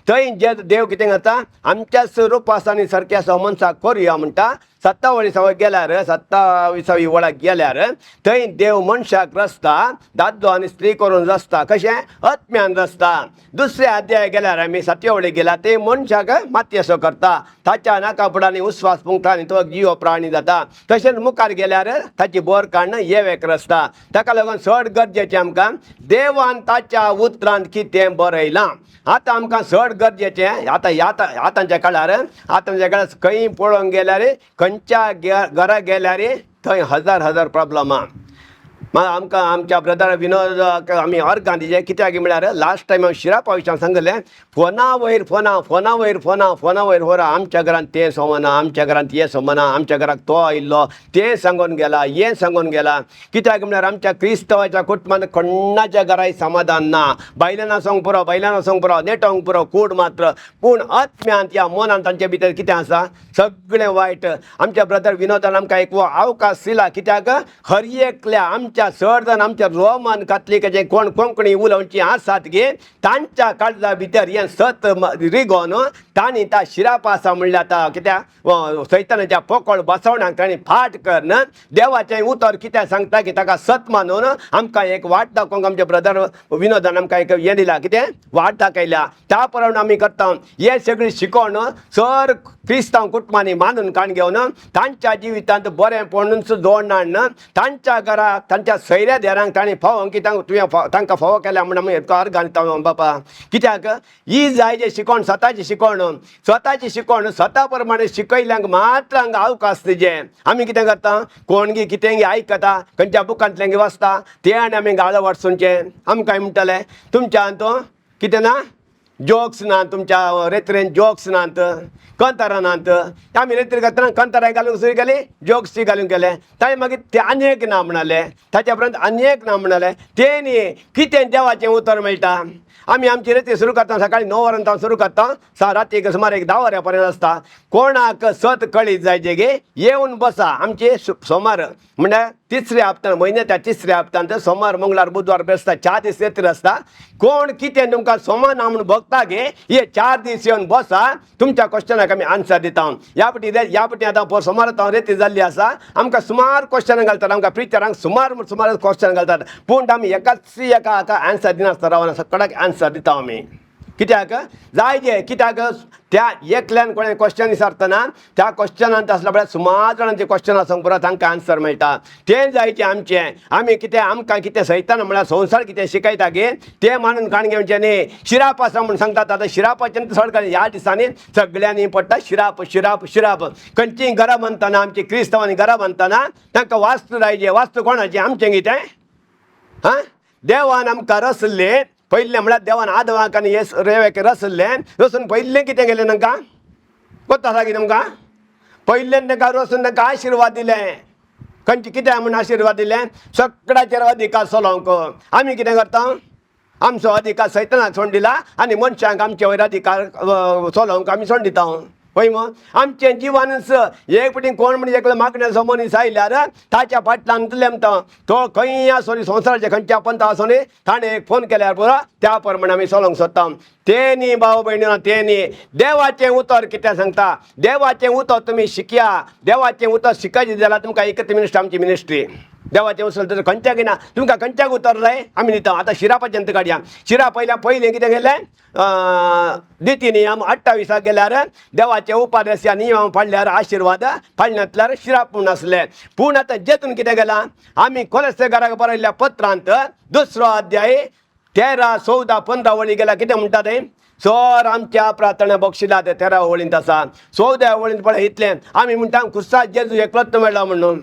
थंय जे देव कितें करता, आमच्याच रुपास आनी सारकें आसा मनशाक करुया म्हणटा. 27वी गेल्यार, 27वी वळख गेल्यार थंय देव मनशाक रचता, दादलो आनी स्त्री करून रचता. कशें आत्म्यान रचता. दुसऱ्या अध्याय गेल्यार आमी 7व्या वळी गेल्यार ते मनशाक माती असो करता, ताच्या नाका फुडांनी उस्वास फुंकता आनी तो जिवो प्राणी जाता. तशेंच मुखार गेल्यार ताची बोर काडून येवेक रचता. ताका लागून चड गरजेचें आमकां देवान ताच्या उतरान कितें बरयलां. आतां आमकां चड गरजेचें आतां आतांच्या काळार, आतांच्या काळार खंय पळोवंक गेल्यार, खंयच्या घरा गेल्यार थंय हजार हजार प्रॉब्लमां. मागीर आमकां आमच्या ब्रदर विनोद आमी अर्गां दिजे. कित्याक म्हळ्यार लास्ट टायम हांव शिरापा विशयान सांगलें, फोना वयर फोना, फोना वयर फोना, फोना वयर फोना, आमच्या घरांत तें सोमना, आमच्या घरांत हें सोमना, आमच्या घराक तो आयिल्लो तें सांगून गेला, हें सांगून गेला. कित्याक म्हळ्यार आमच्या क्रिस्तांवाच्या कुटुंबान कोणाच्या घराय समाधान ना. बायलां आसूंक पुरो, बायलां आसूंक पुरो, नेटोंक पुरो, कूड मात्र, पूण आत्म्यांत ह्या मनांत तांच्या भितर कितें आसा सगळें वायट. आमच्या ब्रदर विनोदान आमकां एक अवकाश दिला. कित्याक हर एकल्या आमच्या चड जाण आमच्या रोमन कातलिकाचे कोण कोंकणी उलोवची आसात गे, तांच्या काळजा भितर हें सत रिगोन तांणी त्या शिराप आसा म्हणल्यार आतां कित्याक सैतानाच्या पोकळ बसवणाक तांणी फाट करून देवाचें उतर कित्याक सांगता की ताका सत मानून आमकां एक वाट दाखोवंक आमच्या ब्रदर विनोदान आमकां एक हें दिला, कितें वाट दाखयल्या, त्या प्रमाणे आमी करता. हें सगळें शिकोवन सर क्रिस्तांव कुटुंबांनी मानून काण घेवन तांच्या जिवितांत बरेंपणूच जोडून हाडून तांच्या घराक तांच्या सैऱ्या देरांक तांणी फावो की तुवें तांकां फावो केल्या म्हूण आमी अर्गां दिता बापा. कित्याक ही जाय जे शिकोवण, स्वताची शिकोवण, स्वताची शिकोवण स्वता प्रमाणे शिकयल्यांक मात्र हांगा अवकाश दिजे. आमी कितें करता, कोण गी कितें गी आयकता, खंयच्या बुकांतल्यान वाचता ते आनी आमी गाळो वाटसूनचें. आमकां म्हणटलें तुमच्या हातूंत कितें ना, जोक्स ना, तुमच्या रेत्रेन जोक्स नात, कंतारां नात. आमी रेत्री करतना कंतारां घालूंक सुरू केली, जोक्स घालूंक केले. ताणें मागीर ते आनी एक ना म्हणाले, ताच्या उपरांत आनी एक ना म्हणाले. ते न्ही कितें देवाचें उतर मेळटा. आमी आमची रेती सुरू करता, सकाळी 9 वरां तावन सुरू करता, रातीक सुमार एक 10 वरां पर्यंत आसता. कोणाक सत कळीत जाय जे येवन बसा. आमचे सोमार म्हणल्यार तिसऱ्या हप्त्यान, म्हयन्याच्या तिसऱ्या हप्त्यान सोमार, मंगळार, बुधवार, बेस्ता 4 दीस रेतीर आसता. कोण कितें तुमकां सोमान म्हूण भोगता गे, हे 4 दीस येवन बसा, तुमच्या क्वेश्चनाक आमी आन्सर दिता. ह्या पटी ह्या पटी आतां सोमार आतां रेती जाल्ली आसा. आमकां सुमार क्वेश्चनां घालतात, आमकां प्रिचरांक सुमार सुमार क्वेश्चन घालतात, पूण आमी एकाच एका हाका आन्सर दिनासतना रावना, सगळ्याक आन्सर दिता आमी. कित्याक जाय जे, कित्याक त्या एकल्यान कोणें क्वेश्चन विचारतना त्या क्वेश्चनांत आसल्या पळय सुमार जाणांचे क्वेश्चन आसूंक पुरो, तांकां आन्सर मेळटा. तें जायचें आमचें. आमी कितें आमकां कितें सैतान म्हळ्यार संवसार कितें शिकयता गे तें मानून काण घेवचें न्ही. शिराप आसा म्हूण सांगतात, आतां शिरापाचें चड ह्या दिसांनी सगळ्यांनी पडटा शिराप शिराप शिराप. खंयचीं घरां बांदतना, आमची क्रिस्तांवांनी घरां बांदतना तांकां वास्तू जाय. वास्तू कोणाचें? आमचें कितें? हां, देवान आमकां रसलें पयलें म्हळ्यार देवान आदवाक आनी येस रेवेक रसलें. रसून पयलें कितें केलें तांकां कोत्ता आसा की तुमकां? पयलें तांकां रसून तांकां आशिर्वाद दिले. खंयचे कितें म्हूण आशिर्वाद दिले? सगळ्याचेर अधिकार चलोवंक. आमी कितें करता? आमचो अधिकार सैतानाक सोड दिला आनी मनशांक आमचे वयर अधिकार चलोवंक आमी सोड दिता. पळय मग आमचें जिवनच एक पटी कोण म्हणजे एकलो मागण्याचो मनीस आयल्यार ताच्या फाटल्यान लेमता, तो खंय आसूं, संवसाराच्या खंयच्या पंथा आसूं, ताणें एक फोन केल्यार पुरो, त्या प्रमाणे आमी चलोवंक सोदता. तें न्ही भाव भयणी, तें न्ही. देवाचें उतर कितें सांगता? देवाचें उतर तुमी शिकया. देवाचें उतर शिकायचें जाल्यार तुमकां एकच मिनिस्ट्री, आमची मिनिस्ट्री. देवाचें उतर तर खंयच्याक ना, तुमकां खंयच्याक उतर जाय आमी दिता. आतां शिरापाचें काडया. शिरा पयल्या पयलें कितें केलें? दिती नियम 28 गेल्यार देवाचे उपादेश ह्या नियम पाडल्यार आशिर्वाद, पाडल्यांतल्यार शिराप म्हूण आसले. पूण आतां जेतून कितें केलां आमी? कोलेस्तेकाराक बरयल्ल्या पत्रांत 2 अध्याय 13, 14, 15 वळी गेल्यार कितें म्हणटा तें? सर आमच्या प्रार्थना बक्षिला ते 13 वळींत आसा. 14 वळींत पळय इतलें आमी म्हणटा खुर्सा जेजू एकलोच मेळ्ळा म्हणून.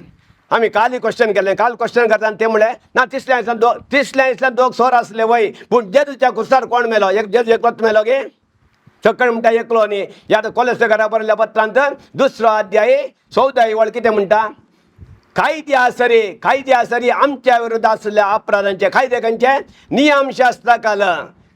आमी कालय क्वेश्चन केलें. काल क्वेश्चन करतना ते म्हणलें ना, तिसऱ्या दिसान दो तिसऱ्या दिसान दोग सोर आसले वय, पूण जेजूच्या खुर्सार कोण मेलो? एक जेजू एकलोच मेलो गे? सकाळी म्हणटा एकलो न्ही. ह्या आतां कोलेस्तेकारा बरयल्ल्या पत्रांत 2 अध्याय 14 वळ कितें म्हणटा? कायद्या सरी, कायद्या सरी आमच्या विरुद्ध आसल्या अपराधांचे. कायदे खंयचे? नियमशास्त्रा काल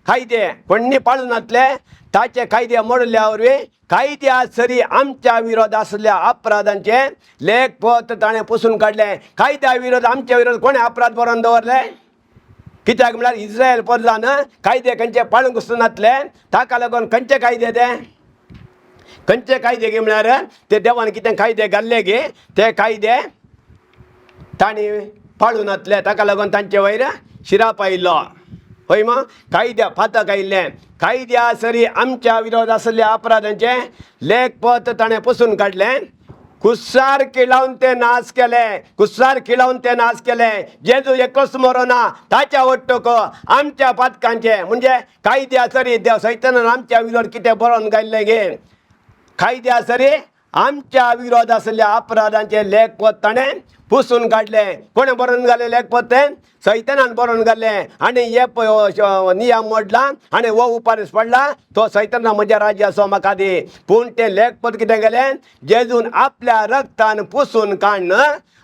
कायदे कोण्णी पाळून नातले, ताचे कायदे मोडल्या वरवीं कायद्या सरी आमच्या विरोध आसल्या अपराधांचे लेखपत्र ताणें पुसून काडलें. कायद्या विरोध, आमच्या विरोध कोणें अपराध बरोवन दवरले? कित्याक म्हळ्यार इस्रायल परजान कायदे खंयचे पाळूंक नातले, ताका लागून खंयचे कायदे ते? खंयचे कायदे गे म्हळ्यार ते देवान कितें कायदे घाल्ले गे, ते कायदे तांणी पाळूं नातले, ताका लागून तांचे वयर शिराप आयिल्लो. हय मग कायद्या फातक आयिल्लें. कायद्या सरी आमच्या विरोध आसल्या अपराधांचें लेखपत्र ताणें पुसून काडलें. कुसार किळावन ते नाश केले, कुसार किळावन ते नाश केले. जेजू एकलोच मरोना, ताच्या वट्टक आमच्या पातकांचे म्हणजे कायद्या सरी देव सैतानान आमच्या विरोध कितें बरोवन घाल्लें गे, कायद्या सरी आमच्या विरोध आसल्या अपराधांचे लेखपत्र ताणें पुसून काडलें. कोणें बरोवन घालें लेखपत्र? तें सैतानान बरोवन घालें. आनी हे पळय नियम मोडला आनी हो उपारीस पडला, तो सैताना म्हज्या राज्याचो म्हाका दी. पूण तें लेखपत्र कितें केलें? जेजून आपल्या रक्तान पुसून काडन,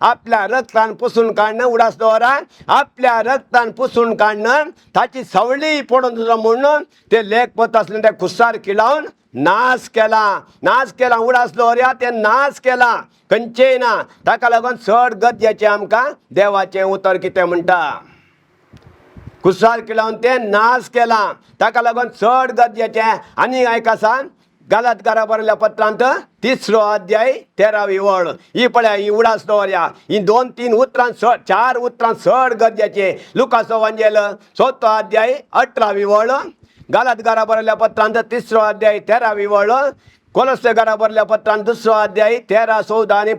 आपल्या रक्तान पुसून काडन, उडास दवरा, आपल्या रक्तान पुसून काडन ताची सवळी पडून तुजो म्हणून तें लेखपत्र आसलें तें खुस्सार किळावन नाश केला, नाश केला. उडास दवरया, तें नाश केला, खंयचेय ना. ताका लागून चड गरजेचें आमकां देवाचें उतर कितें म्हणटा. कुसार किळावन तें नाश केला, ताका लागून चड गरजेचें. आनी एक आसा गालातकारा बरयल्या पत्रांत 3 अध्याय 13वी वळ. ही पळया, ही उडास दवरया, ही 2-3 उतरां चड, 4 उतरां चड गरजेचें. लुकासो वांजेल 4 अध्याय 18वी वळ, गालातकारा बरयल्या पत्रांत 3 अध्याय 13वी वळ, कोलस्तेकारा बरयल्या पत्रांत 2 अध्याय 13, 14 आनी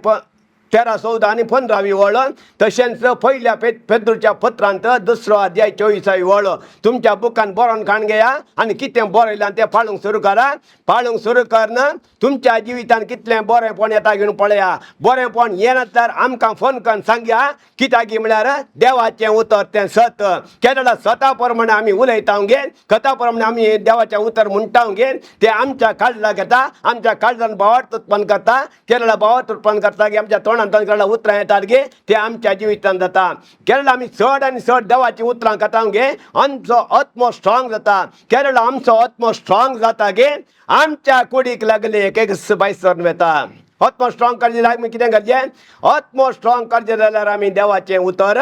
13, 14 आनी 15वी वळ, तशेंच पयल्या पेद्रूच्या पत्रांत 2 अध्याय 24वी वळ. तुमच्या बुकान बरोवन काण घेया आनी कितें बरयलां तें पाळूंक सुरू करा. पाळूंक सुरू करन तुमच्या जिवितान कितलें बरेंपण येता घेवन पळया. बरेंपण येनासल्यार आमकां फोन करून सांगया. कित्याक म्हळ्यार देवाचें उतर तें सत. केन्ना सता प्रमाणे आमी उलयता गे, कथा प्रमाणे आमी देवाचें उतर म्हणटा गे, तें आमच्या काळजाक येता, आमच्या काळजान भावार्थ उत्पन्न करता. केरळा भावार्थ उत्पन्न करता की आमच्या तोंडान तोंडांत केरळा उतरां येतात गे ते आमच्या जिवितांत जाता. केरळा आमी चड आनी चड देवाचीं उतरां खाता गे आमचो आत्मो स्ट्रॉंग जाता. केरळा आमचो आत्मो स्ट्रॉंग जाता गे आमच्या कुडीक लागले एक एक बायसर वता. आत्मो स्ट्रॉंग करचें जाल्यार आमी कितें करचें? आत्मो स्ट्रॉंग करचें जाल्यार आमी देवाचें उतर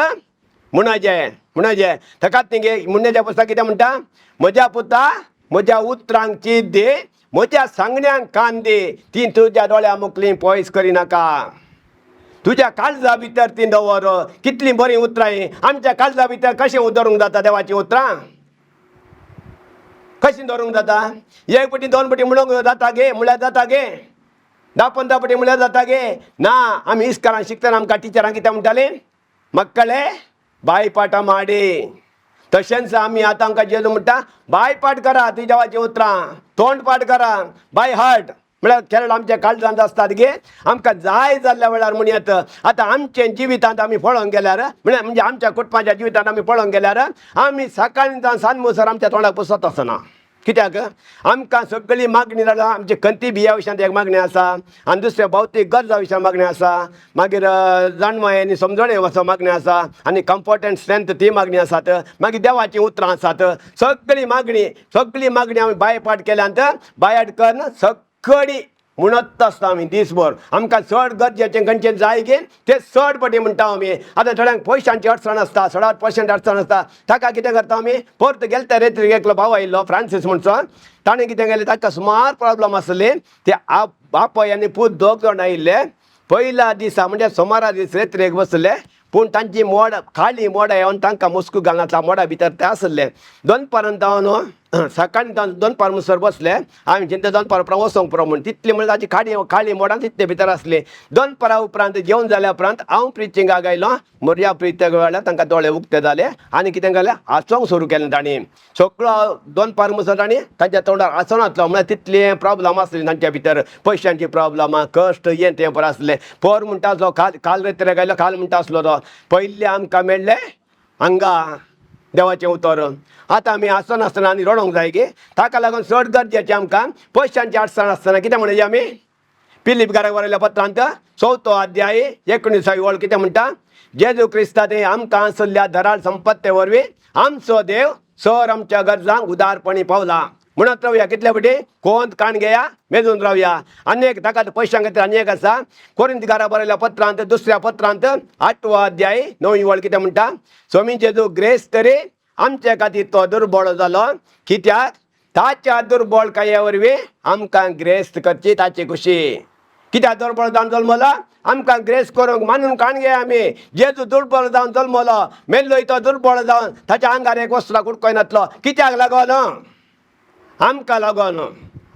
म्हणचें म्हणचें. ताकाच न्ही म्हणण्याच्या पुस्तक कितें म्हणटा? म्हज्या पुता म्हज्या उतरांक चीत दी, म्हज्या सांगण्यांक कान दी, ती तुज्या दोळ्या मुखली पयस करिनाका, तुज्या काळजा भितर ती दवर. कितलीं बरीं उतरां हीं. आमच्या काळजा भितर कशें दवरूंक जाता देवाचीं उतरां? कशीं दवरूंक जाता? एक पटी दोन पटी म्हणूंक जाता गे म्हणल्यार जाता गे, 10-15 पटी म्हणल्यार जाता गे ना. आमी इस्कारान शिकतना आमकां टिचरां कितें म्हणटालीं? मक्कळे बायपाटां माडी. तशेंच आमी आतां आमकां जेजू म्हणटा बायपाट करा ती देवाचीं उतरां, तोंड पाठ करा, बाय हार्ट. म्हळ्यार केरळ आमच्या काळजांत आसतात गे आमकां जाय जाल्ल्या वेळार म्हणयत. आतां आमच्या जिवितांत आमी पळोवंक गेल्यार म्हळ्यार म्हणजे आमच्या कुटुंबाच्या जिवितांत आमी पळोवंक गेल्यार आमी सकाळीं जावन सांज मुसर आमच्या तोंडाक पुसत आसना. कित्याक? आमकां सगळी मागणी जाल्या आमची खंती बिया विशयांत एक मागणी आसा, आनी दुसऱ्या भौतीक गरजा विशयांत मागणी आसा, मागीर जाणवाय आनी समजणे असो मागणी आसा, आनी कम्फर्ट एंड स्ट्रेंथ ती मागणी आसात, मागीर देवाचीं उतरां आसात. सगळी मागणी सगळी मागणी आमी बायपाट केल्यात. बायहार्ट करून सगळी म्हणत आसता आमी दीसभर. आमकां चड गरजेचें खंयचें जाय गे तें चड पटी म्हणटा आमी. आतां थोड्यांक पयशांची अडचण आसता, चडात पर्संट अडचण आसता, ताका कितें करता आमी? परत गेले त्या रेत्रीक एकलो भाव आयिल्लो फ्रांसीस म्हणचो, ताणें कितें केलें, ताका सुमार प्रॉब्लम आसली. ते बापय आनी पूत दोग जाण आयिल्ले. पयल्या दिसा म्हणजे सोमारा दीस रेत्रेक बसले, पूण तांची मोड काळी मोडां येवन तांकां मुस्कू घालनासला, मोडा भितर ते आसले. दनपारान जावन सकाळीं जावन दनपार मुसर बसले. आमी चिंता दनपार उपरांत वचोंक पुरो म्हूण, तितली म्हणल्यार ताची काळी काळी मोडां तितले भितर आसली. दनपारा उपरांत जेवण जाल्या उपरांत हांव प्रिचिंगाक आयलो. म्हज्या प्रिचींगा वेळार तांकां दोळे उक्ते जाले आनी कितें केलें, हांसोंक सुरू केलें तांणी. सगळो दनपार मुसर तांणी तांच्या तोंडार हांसोनातलो. म्हळ्यार तितली प्रॉब्लम आसली तांच्या भितर, पयशांची प्रॉब्लमां, कश्ट हें तें बरें आसलें. पोर म्हणटा आसलो काल काल रेत्रेक आयलो, काल म्हणटा आसलो तो पयलीं आमकां मेळ्ळें हांगा देवाचें उतर. आतां आमी आसनासतना आनी रडोंक जाय गे. ताका लागून चड गरजेचें आमकां पयशांची अडचण आसतना कितें म्हणचें आमी? पिलीप घराक बरयल्या पत्रांत 4थो अध्याय 19वी वळ कितें म्हणटा? जेजू क्रिस्ता ते आमकां आसल्या धराळ संपत्ते वरवीं आमचो देव सर आमच्या गरजांक उदारपणी पावला. म्हणत रावया कितले पटी कोंत काण घेया मेजून रावया. आनी एक ताका पयशां खातीर आनी एक आसा, कोरिंत घरा बरयल्या पत्रांत 2ऱ्या पत्रांत 8वो अध्याय 9वी वळ कितें म्हणटा? स्वामी जेजू ग्रेस तरी आमचे खातीर तो दुर्बळ जालो, कित्याक ताच्या दुर्बळकाये वरवीं आमकां ग्रेस्त करची ताची खुशी. कित्याक दुर्बळ जावन जल्मला? आमकां ग्रेस करूंक. मानून काण घे आमी जेजू दुर्बळ जावन जल्मलो, मेल्लोय तो दुर्बळ जावन, ताच्या आंगार एक वस्त्रां कुडकोय नातलो. कित्याक लागून? आमकां लागून.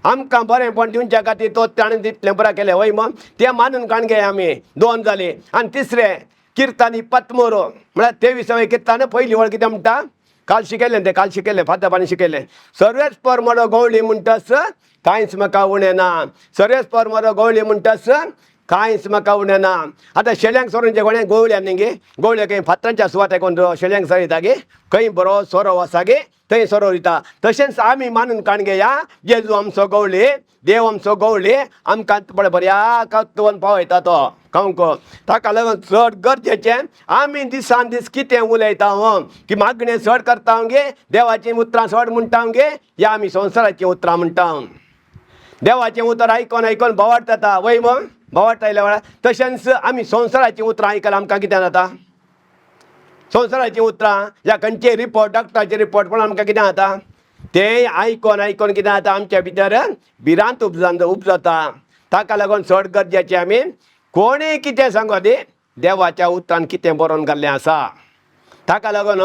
आमकां बरेंपण दिवच्या खातीर तो ताणें तितलें बरें केलें वय मग तें मानून काण घे आमी. 2 जालीं. आनी तिसरें किर्तन 23 म्हळ्यार 23वें किर्तन पयली वळ कितें म्हणटा? काल शिकयलें तें, काल शिकयलें फातपानी शिकयलें. सर्वेस पर मरो गवळी म्हणटस कांयच म्हाका उणें ना, सर्वेस पर मरो गवळी म्हणटस कांयच म्हाका उणें ना. आतां शेळ्यांक सोरोवचे कोणें गवळ्या न्ही गे, गवळ्या खंय फातरांच्या सुवातेक कोण शेळ्यांक सोरयता गे, खंय बरो सोरो आसा गे थंय सोरो दिता. तशेंच आमी मानून काण घेया जेजू आमचो गवळी, देव आमचो गवळी, आमकां पळय बऱ्या कत्वन पावयता तो खावंक. ताका लागून चड गरजेचें आमी दिसान दीस कितें उलयता की मागणें चड करता गे, देवाचीं उतरां चड म्हणटा गे, या आमी संवसाराचीं उतरां म्हणटा. देवाचें उतर आयकोन आयकोन बोवाट जाता वय मग, बोवाट आयल्या वेळार. तशेंच आमी संवसाराचीं उतरां आयकल्यार आमकां कितें जाता? संवसाराचीं उतरां या खंयचे रिपोर्ट, डॉक्टराचे रिपोर्ट पण आमकां कितें जाता? तें आयकोन आयकोन कितें जाता आमच्या भितर भिरांत उपजता. ताका लागून चड गरजेचें आमी कोणें कितें सांगो दी देवाच्या उतरान कितें बरोवन घाल्लें आसा. ताका लागून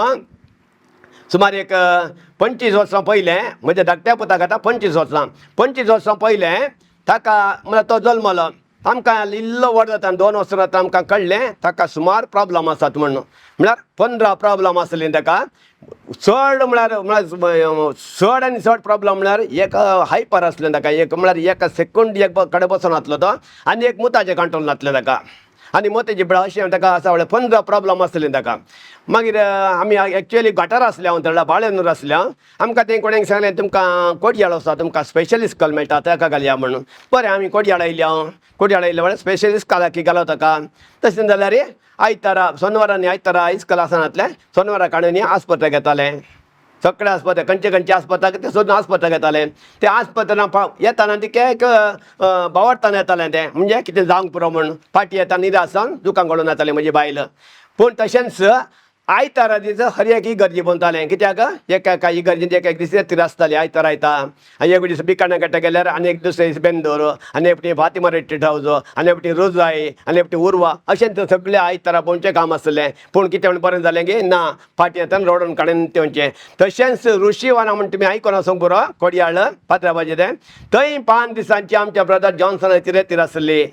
सुमार एक 25 वर्सां पयलें म्हज्या धाकट्या पुताक आतां 25 वर्सां, 25 वर्सां पयलें ताका म्हळ्यार तो जल्मलो. आमकां इल्लो व्हड जाता 2 वर्सां जाता आमकां कळ्ळें ताका सुमार प्रॉब्लम आसात म्हण. म्हळ्यार 15 प्रॉब्लम आसली ताका. चड म्हळ्यार म्हळ्यार चड आनी चड प्रॉब्लम म्हळ्यार एक हायपर आसलें ताका, एक म्हळ्यार एक सेकंड एक कडेन बसून नासलो तो, आनी एक मुताचें कंट्रोल नासलें ताका. आनी मोत्याची बिळां अशें ताका आसा म्हळ्यार 15 प्रॉब्लम आसले ताका. मागीर आमी एक्चुअली गटार आसले हांव थंय बाळेनूर आसले हांव. आमकां तें कोणें सांगलें तुमकां कोडयाळ आसा तुमकां स्पेशलिस्ट इस्कॉल मेळटा ताका घालया म्हणून. बरें आमी कोडयाळ आयले हांव. कोडयाळ आयले म्हळ्यार स्पेशलिस्ट इस्कॉलाक घालो ताका. तशें जाल्यार आयतारा सोनवारा आनी आयतारा इस्कॉल आसनातलें सोनवारा काडून आस्पत्रेक येतालें. सगळे आस्पत्रे खंयचे खंयचे आस्पत्रे ते सोदून आस्पत्रेक येताले. ते आस्पत्रेन येताना ते एक बावडताना येतालें तें म्हणजे कितें जावंक पुरो म्हूण फाटीं येता निराश जावन दुकान घडोवन येतालें म्हजी बायल. पूण तशेंच आयतारा दीस हर एक इगर्जी भोंवतालें. कित्याक एका एका इगर्जेंत एक एक दीस रेतीर आसताली आयतारा आयता. आनी एक दीस बिकाणा घाटा गेल्यार आनी एक दुसरे दीस बेंदोर आनी एक फावटी फातिमा रेट्रीट हावज आनी एक फावटी रोजाय आनी एक फावटी उर्वा अशें तें सगळें आयतारा भोंवचें काम आसलें. पूण कितें म्हण बरें जालें की ना फाटीं येतना रडून काडून तेवचें. तशेंच ऋषीवना म्हण तुमी आयकून आसूंक पुरो कोडयाळ पात्र्याबाजे तें थंय 5 दिसांची आमच्या ब्रदर जॉन्सनाची रेतीर आसली.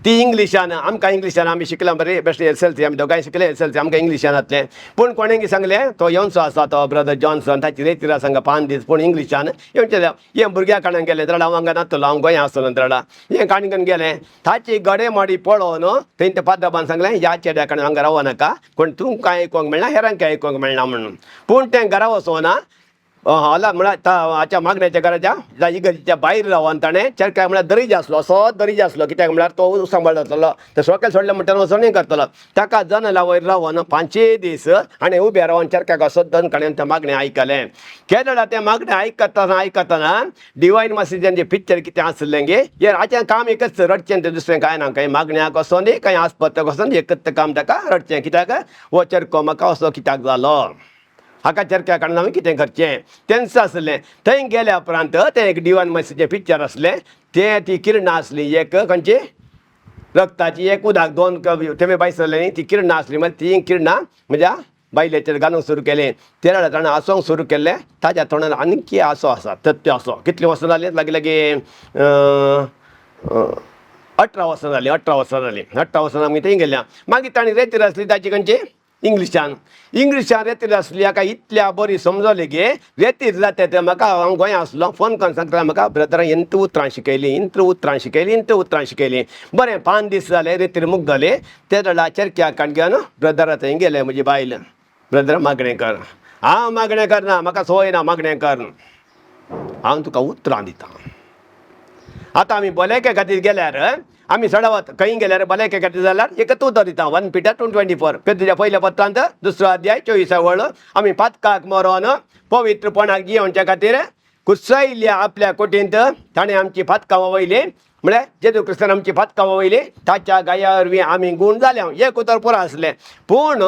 ती इंग्लिशान आमकां इंग्लिशान आमी शिकला बरें बेश्ट SLC आमी दोगांय शिकले SLC आमकां इंग्लिशान जातलें. पूण कोणें सांगलें तो येवचो आसा तो ब्रदर जॉन्सन ताची रेतीर आसा हांगा 5 दीस पूण इंग्लिशान येवचें. हें भुरग्या काडून गेलें जाल्यार हांव हांगा नातलो हांव गोंया आसतलो जाल्यार हें काडून गेलें ताची घडेमोडी पळोवन थंय त्या पाद्रबान सांगलें ह्या चेड्या कडेन हांगा रावो नाका कोण तुमकां आयकूंक मेळना हेरांक आयकूंक मेळना म्हणून. पूण तें घरा वचोना हॉला म्हळ्यार हाच्या मागण्याच्या घराच्या इगर्जेच्या भायर रावन ताणें चरक्या म्हळ्यार दरीज आसलो असो दरीज आसलो. कित्याक म्हळ्यार तो सांबाळ जातलो ते सोकेल सोडलें म्हणटा वचोन हें करतलो. ताका जनला वयर रावन 5 दीस आनी उबे रावन चरक्याक असो दन काडून तें मागणें आयकलें. केदळा तें मागणें आयकतना आयकतना डिवायन मसीजांचें पिक्चर कितें आसलें गे हें हाचें काम एकच रडचें तें दुसरें कांय ना. कांय मागण्याक वचोन दी कांय आस्पत्याक वचोन एकच काम ताका रडचें. कित्याक हो चरको म्हाका असो कित्याक जालो हाका चरक्या काडून हांवें कितें करचें तेंच आसलें. थंय गेल्या उपरांत तें एक डिवायन मसीचें पिक्चर आसलें तें ती किरणां आसली एक खंयची रक्ताची एक उदक 2 थेंबे भायर सरले न्ही ती किरणां आसली. मागीर ती किरणां म्हज्या बायलेचेर घालूंक सुरू केलें. ते वेळार ताणें आसोंक सुरू केल्लें ताज्या तोंडान आनीक आसो आसा तथ्य आसो. कितलीं वर्सां जालीं लागीं लागीं 18 वर्सां जालीं. 18 वर्सां जालीं. 18 वर्सां आमी थंय गेल्या. मागीर ताणें रेतीर आसली ताची खंयची इंग्लिशान इंग्लिशान रेतीर आसली हाका इतल्या बरी समजली की रेतीर जाता ते म्हाका हांव गोंया आसलो फोन करून सांगता म्हाका ब्रदरान इंत उतरां शिकयलीं इंत उतरां शिकयलीं इंत उतरां शिकयलीं. बरें 5 दीस जाले रेतीर मुक्त जाले. ते वेळार चरक्या काण घेवन ब्रदरा थंय गेले म्हजी बायल ब्रदर मागणें कर. हांव मागणें करना म्हाका संवय ना मागणें कर हांव तुका उतरां दितां. आतां आमी भलायके खातीर गेल्यार आमी सडावत खंय गेल्यार भलायके खातीर जाल्यार एकच उतर दिता 1 Peter 2:24 पेद्रूच्या पयल्या पत्रांत 2 अध्याय 24 वळ आमी पातकाक मरोन पवित्रपणाक जियोवच्या खातीर कुसयल्ल्या आपल्या कोटींत ताणें आमची पातकां वयली म्हळ्यार जेजू क्रिस्तान आमची पातकां वयली ताच्या गाया वरवीं आमी गूण जाल्या. एक उतर पुरो आसलें. पूण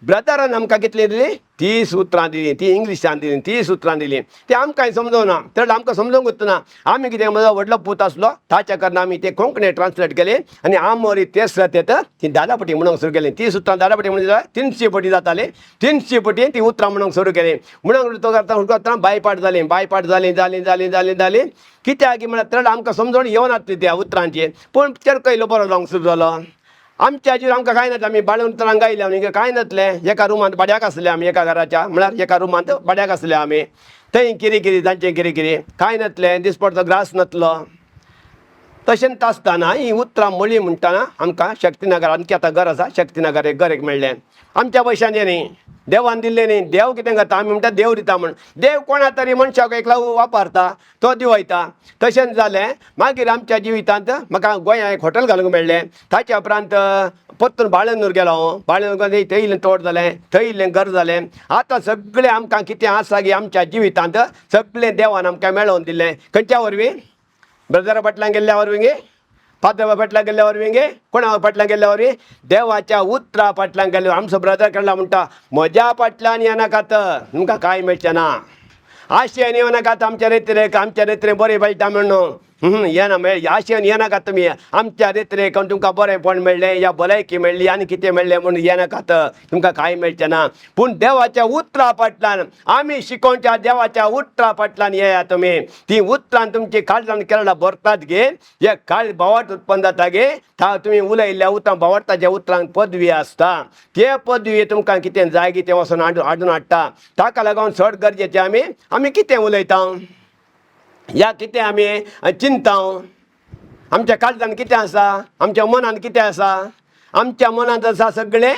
ब्रदरान आमकां कितली दिली 30 उतरां दिलीं. ती इंग्लिशान दिलीं 30 उतरां दिलीं. ती आमकां समजोना तर आमकां समजूंक ना. आमी कितें म्हजो व्हडलो पूत आसलो ताच्या कारणान आमी ते कोंकणी ट्रान्सलेट केलें आनी आमोरी तेच येता ती दादापटी म्हणूंक सुरू केली. 30 उतरां दादापटी म्हणून 300 पटी जाताली. 300 पटी ती उतरां म्हणूंक सुरू केली. म्हणूंक तो करता करता बायपाट जालीं बायपाट जालीं जालीं जालीं जालीं जालीं कित्याक म्हळ्यार तर आमकां समजून येवनातली त्या उतरांची. पूण चरको इल्लो बरो जावंक सुरू जालो. आमच्या हाजेर आमकां कांय नातलें. आमी बाळून उतरां गायल्या न्ही कांय नातलें. एका रुमांत भाड्याक आसले आमी एका घराच्या म्हळ्यार एका रुमांत भाड्याक आसले आमी. थंय किरी किरी तांचें किरी किरी कांय नातलें. दिसपडतो ग्रास नातलो. तशेंच आसतना हीं उतरां म्हणली म्हणटना आमकां शक्तीनगर आमचें आतां घर आसा शक्तीनगर एक घर एक मेळ्ळें आमच्या पयशांचें न्ही देवान दिल्लें न्ही. देव कितें करता आमी म्हणटा देव दिता म्हण. देव कोणा तरी मनशाक एकला वापरता तो दिवयता. तशेंच जालें मागीर आमच्या जिवितांत म्हाका गोंया एक हॉटेल घालूंक मेळ्ळें. ताच्या उपरांत परतून बाळेनूर गेलो हांव. बाळेनूर थंय इल्लें तोट जालें थंय इल्लें घर जालें. आतां सगळें आमकां कितें आसा की आमच्या जिवितांत सगळें देवान आमकां मेळोवन दिल्लें. खंयच्या वरवीं ब्रदरा फाटल्यान गेल्ल्या वरवीं गे फादरा फाटल्यान गेल्ल्या वरवीं गे कोणा फाटल्यान गेल्ल्या वरवीं देवाच्या उतरा फाटल्यान गेल्ले. आमचो ब्रदर केन्ना म्हणटा म्हज्या फाटल्यान येनाकात तुमकां कांय मेळचें ना. आशेन येवनाकात आमच्या रेतरेक आमच्या रेतरे बरें मेळटा म्हणून येना मेळ आशेन येनाकात तुमी आमच्या रेतरेक तुमकां बरेंपण मेळ्ळें या भलायकी मेळ्ळी आनी कितें मेळ्ळें म्हणून येनाकात तुमकां कांय मेळचें ना. पूण देवाच्या उतरा फाटल्यान आमी शिकोवच्या देवाच्या उतरा फाटल्यान येया तुमी. ती उतरां तुमची काळजान केरळा भरतात गे हे काळ भावार्थ उत्पन्न जाता गे. तुमी उलयल्ल्या उतरां भावार्थाच्या उतरांक पदवी आसता ते पदवी तुमकां कितें जाय की तें वचून हाडून हाडटा. ताका लागून चड गरजेचें आमी आमी कितें उलयता या कितें आमी चिंता आमच्या काळजान कितें आसा आमच्या मनान कितें आसा. आमच्या मनांत आसा सगळें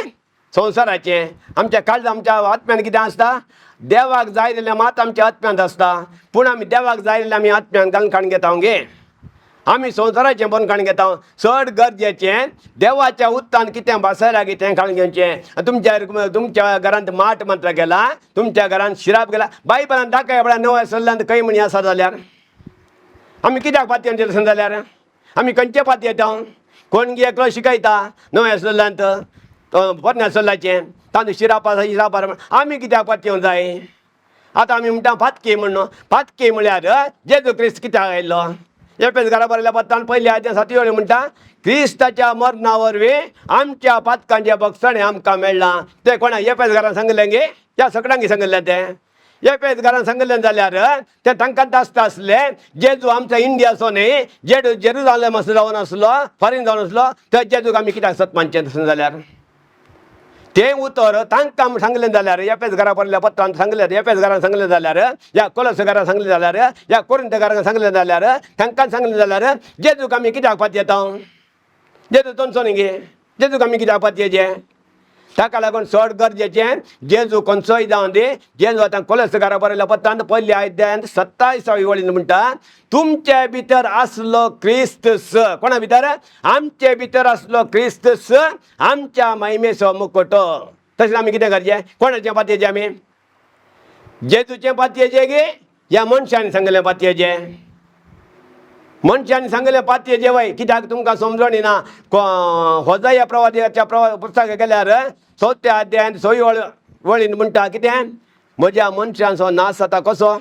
संवसाराचें. आमच्या काळजा आमच्या आत्म्यान कितें आसता? देवाक जाय जाल्यार मात आमच्या आत्म्यांत आसता. पूण आमी देवाक जाय जाल्यार आमी आत्म्यान घालून काडून घेता गे. आमी संवसाराचें बंद काडून घेता. चड गरजेचें देवाच्या उत्तान कितें भासायला कितें काडून घेवचें. तुमच्या तुमच्या घरांत माट मंत्र गेला, तुमच्या घरांत शिराप गेला, बायबलान दाखय पळय नव्या सल्ल्यान खंय म्हणी आसा जाल्यार आमी कित्याक पातयेंचे तशें जाल्यार आमी खंयचे पातयेता? कोण एकलो शिकयता नव्या सल्ल्यांत पोरण्या सल्ल्याचें तांदूळ शिराप आसा शिराप आमी कित्याक पातयेवंक जाय? आतां आमी म्हणटा पातकी म्हणून. पातकी म्हळ्यार जेजू क्रिस्त कित्याक आयलो? एपेस घरा बरयल्या पत्तान पयल्या आद्या सातवी वळी म्हणटा क्रिस्ताच्या मरणा वरवीं आमच्या पातकांचें बक्षणें आमकां मेळ्ळां. तें कोणा एपेस घरान सांगिल्लें गे? त्या सगळ्यांक सांगिल्लें तें एपेस घरान सांगिल्लें जाल्यार तें तांकां आसता आसलें. जेजू आमच्या इंडियाचो न्ही, जेजू जेरुजालेम जावन आसलो, फॉरेन जावन आसलो, त्या जेजूक आमी कित्याक सत मानचें तशें जाल्यार? तें उतर तांकां सांगलें जाल्यार एपेस घरा बरयल्या पत्रान सांगलें, एपेस घरान सांगलें जाल्यार, या कोलस घरान सांगलें जाल्यार, या कोरिंत घरान सांगलें जाल्यार, तांकां सांगलें जाल्यार जेजूक आमी कित्याक पातयेता? जेजू तोनचो न्ही गे, जेजूक आमी कित्याक पातयेचें? ताका लागून चड गरजेचें जेजू खंयचोय जावन दी. जेजू आतां कोलस घरा बरयल्या पत्रांत पयल्या अध्यायांत 27 वळीन म्हणटा तुमचे भितर आसलो क्रिस्त स. कोणा भितर? आमचे भितर आसलो क्रिस्त स आमच्या महिमेचो मुखवटो. तशें आमी कितें करचें? कोणाचें पातयेचें आमी? जेजूचें पातयेचें गे ह्या मनशान सांगलें पातयेचें? मनशान सांगलें पातयेचें वय. कित्याक तुमकां समजणी ना? होजया प्रवादियाच्या प्रवा पुस्तक गेल्यार 4थ्या अध्यायांत 6 वळीन म्हणटा कितें? म्हज्या मनशांचो नाश जाता कसो?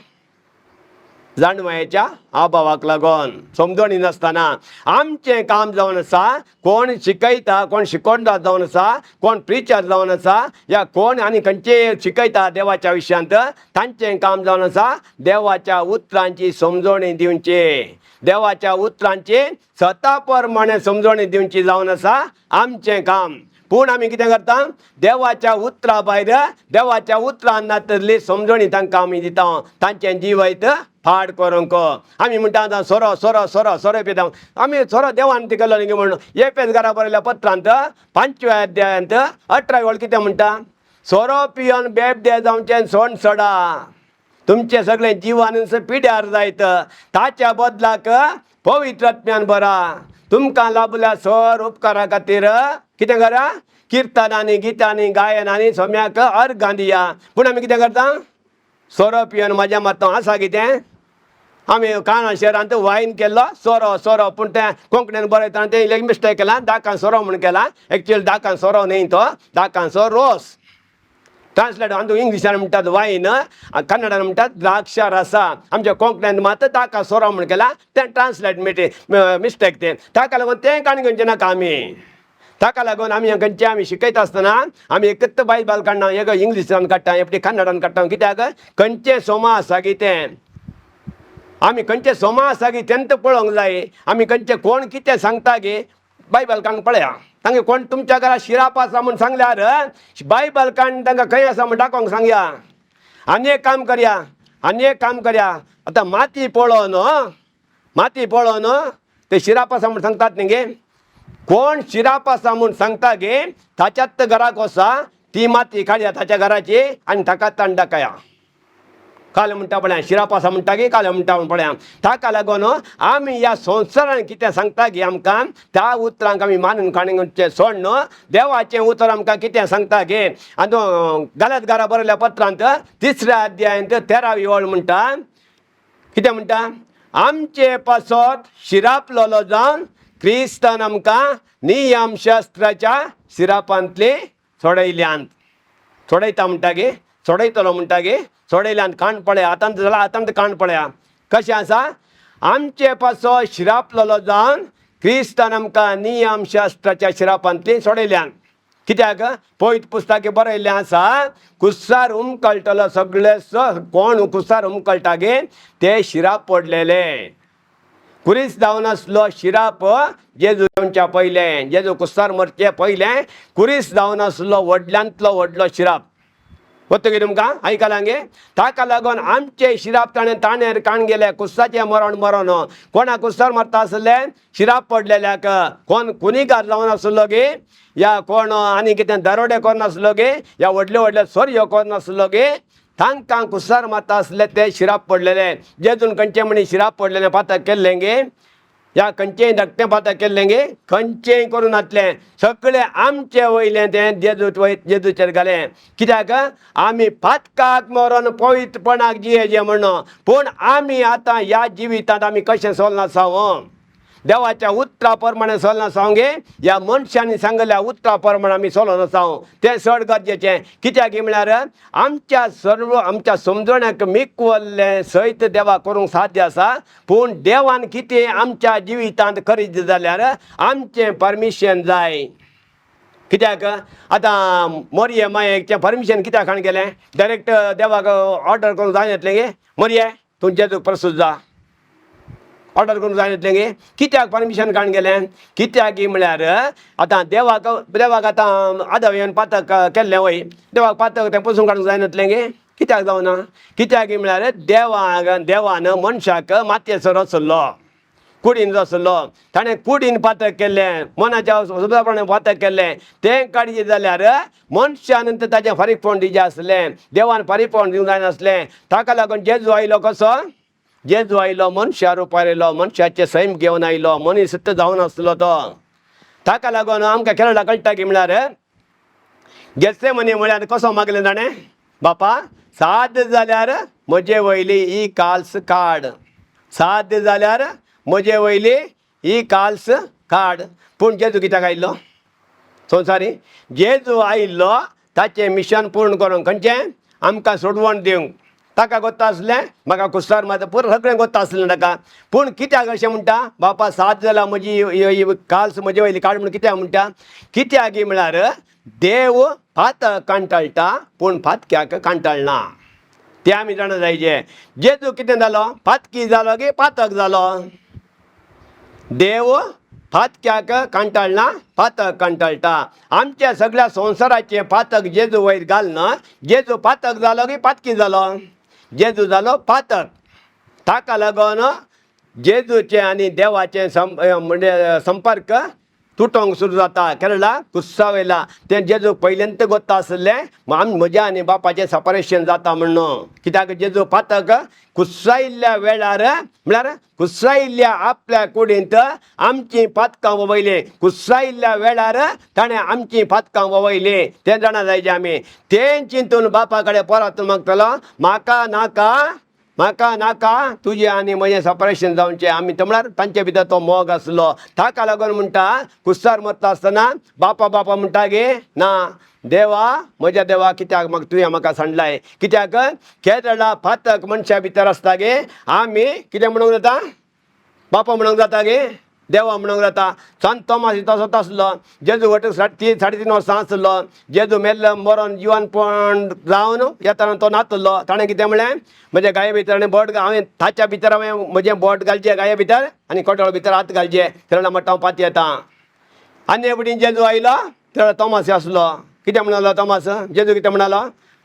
जाणवायेच्या अभावाक लागून, समजणी नासतना. आमचें काम जावन आसा कोण शिकयता, कोण शिकोवणार जावन आसा, कोण प्रिचर जावन आसा, या कोण आनी खंयचे शिकयता देवाच्या विशयांत, तांचें काम जावन आसा देवाच्या उतरांची समजणी दिवची, देवाच्या उतरांची स्वता प्रमाणे समजणी दिवची जावन आसा आमचें काम. पूण आमी कितें करता? देवाच्या उतरा भायर देवाच्या उतरान नातली समजणी तांकां आमी दिता, तांचें जिवयत फाड करूंक. आमी म्हणटा आतां सोरो सोरो सोरो सोरो पिता आमी, सोरो देवान ती केलो न्ही म्हणून. एपेस घरा बरयल्या पत्रांत 5व्या अध्यायांत 18 वळ कितें म्हणटा? सोरो पिवन बेबदे जावचें सोण सोडा, तुमचें सगळें जिवान पिड्यार जायत, ताच्या बदलाक पवित्र आत्म्यान बरा. तुमकां लाभल्या सर उपकारा खातीर कितें करा? किर्तनांनी, गितांनी, गायनांनी सोम्याक अर्गां दिया. पूण आमी कितें करता? सोरो पिवन मजा मारता. आसा कितें? आमी काणा शहरांत वायन केल्लो सोरो सोरो, पूण तें कोंकणीन बरयतना तें इल्लें मिस्टेक केलां, दाकान सोरो म्हूण केलां. एक्चुअली दाकान सोरो न्ही, तो दाकानचो रोस. ट्रान्सलेट आमकां इंग्लिशान म्हणटात वायन, कन्नडान म्हणटात द्राक्षा रसा, आमच्या कोंकण्यान मात ताका सोरो म्हण केला. तें ट्रान्सलेट मिटे मिस्टेक तें. ताका लागून तें काणी घेवचें नाका आमी. ताका लागून आमी खंयचे आमी शिकयता आसतना आमी एकच बायबल काडना, एक इंग्लिशान काडटा, एकटी कन्नडान काडटा. कित्याक खंयचें सोमा आसा की तें आमी खंयचें सोमा आसा की तेंत पळोवंक जाय. आमी खंयचें कोण कितें सांगता गे बायबल काडून पळया. तांगे कोण तुमच्या घरा शिराप आसा म्हूण सांगल्यार बायबल काडून तांकां खंय आसा म्हूण दाखोवंक सांगया. आनी एक काम करया, आनी एक काम करया, आतां माती पळोवन, माती पळोवन ते शिराप आसा म्हूण सांगतात न्ही गे. कोण शिराप आसा म्हूण सांगता गे ताच्याच घराक वसा, ती माती काडया ताच्या घराची आनी ताका ताण दाखया. काल म्हणटा पळया शिराप आसा म्हणटा गे, काल म्हणटा म्हूण पळया. ताका लागून आमी ह्या संवसारान कितें सांगता गे आमकां त्या उतरांक आमी मानून काडून सोड न्हू. देवाचें उतर आमकां कितें सांगता गे आनी गलत घरा बरयल्या पत्रांत 3ऱ्या अध्यायांत 13वी वळ म्हणटा कितें म्हणटा? आमचे पासत शिरापलोलो जावन क्रिस्तान आमकां नियमशास्त्राच्या शिरापांतली सोडयल्यान. सोडयता म्हणटा गे, सोडयतलो म्हणटा गे, सोडयल्यान. काण पळया आतां जाल्यार आतां काण पळया कशें आसा. आमचे पासो शिरापलोलो जावन क्रिस्तान आमकां नियमशास्त्राच्या शिरापांतली सोडयल्यान. कित्याक पयत पुस्तक बरयल्लें आसा कुसार उमकळटलो सगळे कोण कुसार उमकळटा गे ते शिराप पडलेले. कुरीस जावन आसलो शिराप जेजू येवच्या पयलें, जेजू कुसार मरचे पयलें कुरीस जावन आसलो व्हडल्यांतलो व्हडलो शिराप. वतगीर तुमकां आयकलां गे. ताका लागून आमचे शिराप ताणें ताणेर काण गेले कुस्साचें मरण मरण. कोणा कुस्सार मरता आसले? शिराप पडलेल्याक. कोण कुनिगार जावन आसलो गे, या कोण आनी कितें दरोडे करनासलो गे, या व्हडले व्हडले सोरयो करनासलो गे, तांकां कुस्सार मारता आसले ते शिराप पडलेले. जेजून खंयचे म्हणी शिराप पडलेले पातक केल्लें गे, या खंयचेय धाकटें पातक केल्लें गे, खंयचेय करूं नातलें, सगळें आमचे वयलें तें जेजू जेजूचेर घालें. कित्याक आमी पातकाक मरोन पवित्रपणाक जियेचें म्हणून. पूण आमी आतां ह्या जिवितांत आमी कशें चलना साव? देवाच्या उतरा प्रमाणे चलना साव गे, ह्या मनशांनी सांगल्या उतरा प्रमाणे आमी चलना साव, तें चड गरजेचें. कित्याक म्हळ्यार आमच्या सर्व आमच्या समजण्याक मिकवल्लें सयत देवा करूंक साध्य आसा. पूण देवान कितें आमच्या जिवितांत करीत जाल्यार आमचें परमिशन जाय. कित्याक आतां मोरये मायेचें परमिशन कित्याक खाण गेलें? डायरेक्ट देवाक ऑर्डर करूंक जाय येतलें गे, मोरये तूं जेजूक प्रस्तूत जा, ऑर्डर करूंक जाय येतलें गे. कित्याक परमिशन काण गेलें? कित्याक म्हळ्यार आतां देवाक देवाक आतां आदव येवन पातक केल्लें वय, देवाक पातक तें पुसून काडूंक जायना जातलें गे. कित्याक जावना? कित्याक म्हळ्यार देवाक देवान मनशाक मातयेचो रचलो, कुडीन रचलो, ताणें कुडीन पातक केल्लें, मनाच्या सुदारपणान पातक केल्लें, तें काडचें जाल्यार मनशान ताचें फारीकपण दिवचें आसलें, देवान फारीकपण दिवंक जायनासलें. ताका लागून जेजू आयलो कसो? जेजू आयलो मनशा रुपार आयलो, मनशाचें सैम घेवन आयलो, मनीस जावन आसलो तो. ताका लागून आमकां केरळा कळटा की म्हळ्यार गेत्सेमनी म्हळ्यार कसो मागलें ताणें? बापा साद जाल्यार म्हजे वयली ही काल्स काड, साध्य जाल्यार म्हजे वयली ही काल्स काड. पूण जेजू कित्याक आयिल्लो संवसारी? जेजू आयिल्लो ताचें मिशन पूर्ण करूंक. खंयचें? आमकां सोडवण दिवंक. ताका गोत्ता आसलें म्हाका कुस्तार मात पुरो सगळें गोत्ता आसलें ताका. पूण कित्याक अशें म्हणटा? बापा साद जाल्यार म्हजी काल्स म्हजे वयली काड म्हणून कित्याक म्हणटा? कित्याक म्हळ्यार देव पातक कांटाळटा पूण पातक्याक कांटाळना, तें आमी जाणा जायचे. जेजू कितें जालो? पातकी जालो की पातक जालो? देव पातक्याक कांटाळना, पातक कांटाळटा. आमच्या सगळ्या संवसाराचें पातक जेजू वयर घालना. जेजू पातक जालो की पातकी जालो? जेजू जालो पातक. ताका लागून जेजूचें आनी देवाचें म्हणजे संपर्क तुटोंक सुरू जाता. केरळा कुस्सा वयला तें जेजूक पयल्यांत गोत्ता आसलें म्हज्या आनी बापाचें सेपरेशन जाता म्हणून. कित्याक जेजू पातक कुस्सायिल्ल्या वेळार म्हळ्यार कुस्सायिल्ल्या आपल्या कुडींत आमचीं पातकां वयलीं, कुस्सायिल्ल्या वेळार ताणें आमचीं पातकां वयलीं, तें जाणा जायचें आमी. तें चिंतून बापा कडेन परत मागतलो, म्हाका नाका, म्हाका नाका तुजें आनी म्हजें सेपरेशन जावचें. आमी म्हळ्यार तांचे भितर तो मोग आसलो. ताका लागून म्हणटा कुस्सार मरता आसतना बापा बापा म्हणटा गे ना, देवा म्हज्या देवा कित्याक म्हाका तुवें म्हाका सांडलाय? कित्याक केदळा पातक मनशा भितर आसता गे, आमी कितें म्हणूंक जाता? बापा म्हणूंक जाता गे, देवा म्हणूंक जाता. संत तोमास तसोच आसलो. जेजू वट 3.5 वर्सां आसलो. जेजू मेल्लो मरोन जिवनपण जावन येताना तो नातलो. ताणें कितें म्हणलें? म्हज्या गाये भितर आनी बोट हांवें ताच्या भितर हांवें म्हजें बोट घालचें गाये भितर आनी कोटळ भितर हात घालचे, तेन्ना म्हणटा हांव पाती येता. आनी एक जेजू आयलो तेन्ना तोमास आसलो. कितें म्हणालो तोमास? जेजू कितें म्हणालो?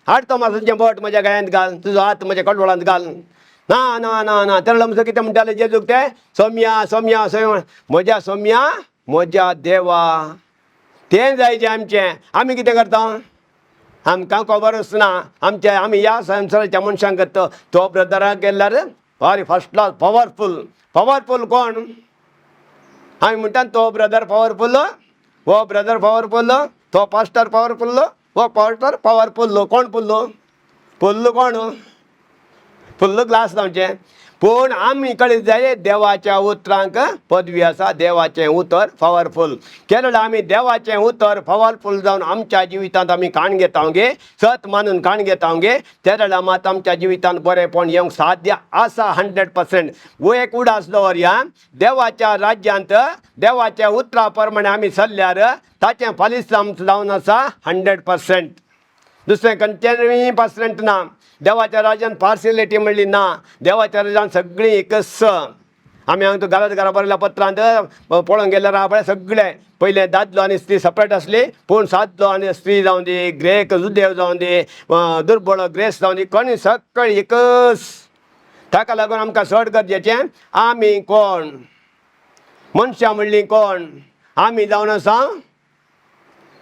हाड तोमासाचें बोट म्हज्या गायांत घाल, तुजो हात म्हज्या कोटवळांत घाल. ना ना ना ना. तेन्ना म्हणसर कितें म्हणटाले जेजूक ते? सोम्या सोम्या सोम्या, म्हज्या सोम्या म्हज्या देवा. तें जायचें आमचें. आमी कितें करता? आमकां खबरच ना. आमच्या आमी ह्या संवसाराच्या मनशांक तो ब्रदराक गेल्यार हय फर्स्ट क्लास पॉवरफूल. पॉवरफूल कोण? आमी म्हणटा तो ब्रदर पॉवरफूल, हो ब्रदर पॉवरफूल, तो पास्टर पॉवरफूल, हो पास्टर पॉवरफूल. कोण पुल्लो? पुल्लो कोण? फुल्ल ग्लास जावचें. पूण आमी कडेन जाय देवाच्या उतरांक पदवी आसा, देवाचें उतर पावरफूल. केरळा आमी देवाचें उतर पावरफूल जावन आमच्या जिवितांत आमी काण घेता गे, सत मानून काण घेता गे, तेरळा मात आमच्या जिवितांत बरेंपण येवंक साध्य आसा 100%. वो एक उडास दवरया, देवाच्या राज्यांत देवाच्या उतरा प्रमाणे आमी चल्ल्यार ताचें फालीस जावन आसा 100%. दुसरें खंयचेंय पर्संट ना. देवाच्या राज्यान पार्सिलिटी म्हणली ना. देवाच्या राज्यान सगळीं एकच. आमी हांगा गालात घरा बरयल्या पत्रांत पळोवंक गेल्यार आहा पळय सगळे पयलें दादलो आनी स्त्री सपरेट आसली, पूण सादलो आनी स्त्री जावं दी, ग्रेक जुदेव जावं दी, दुर्बळ ग्रेस जावं दी, कोणी सगळी एकच. ताका लागून आमकां चड गरजेचें आमी कोण, मनशां म्हणलीं कोण, आमी जावन आसा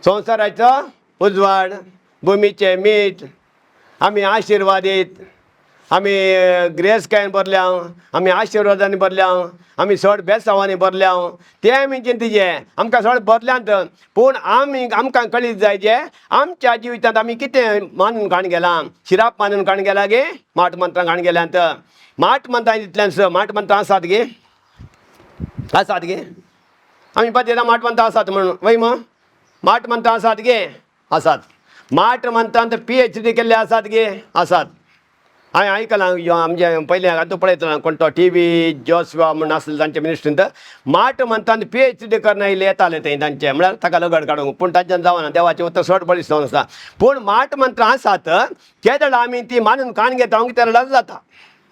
संवसाराचो उजवाड, भुमीचें मीठ, आमी आशिर्वादीत, आमी ग्रेसकायेन भरल्या, आमी आशिर्वादांनी भरल्या, आमी चड बेसांवांनी भरल्या, तें आमी चिंतचें. आमकां चड भरल्यांत, पूण आमी आमकां कळीत जाय जे आमच्या जिवितांत आमी कितें मानून काण गेलां, शिराप मानून काण गेला गे, माट मंत्रां काण गेल्यांत. माट मंत्रां तितल्यान माट मंत्रां आसात गे, आसात गे, आमी पळयता माट मंत्रां आसात म्हणून वय मग माट मंत्रां आसात गे, आसात. माट मंत्रांत PhD केल्ले आसात गे, आसात. हांवें आयकलां आमचे पयलें आतां पळयतना कोण तो TV Joshua म्हूण आसले तांच्या मिनिस्ट्रींत माट मंत्रांत PhD करून आयिल्ले येताले थंय तांचे, म्हळ्यार ताका लगड काडूंक, पूण तांच्यान जावना, देवाचें उतर चड बळिश्ट जावन आसा. पूण माट मंत्रां आसात केदळा आमी ती मानून कान घेता तेदळाच जाता,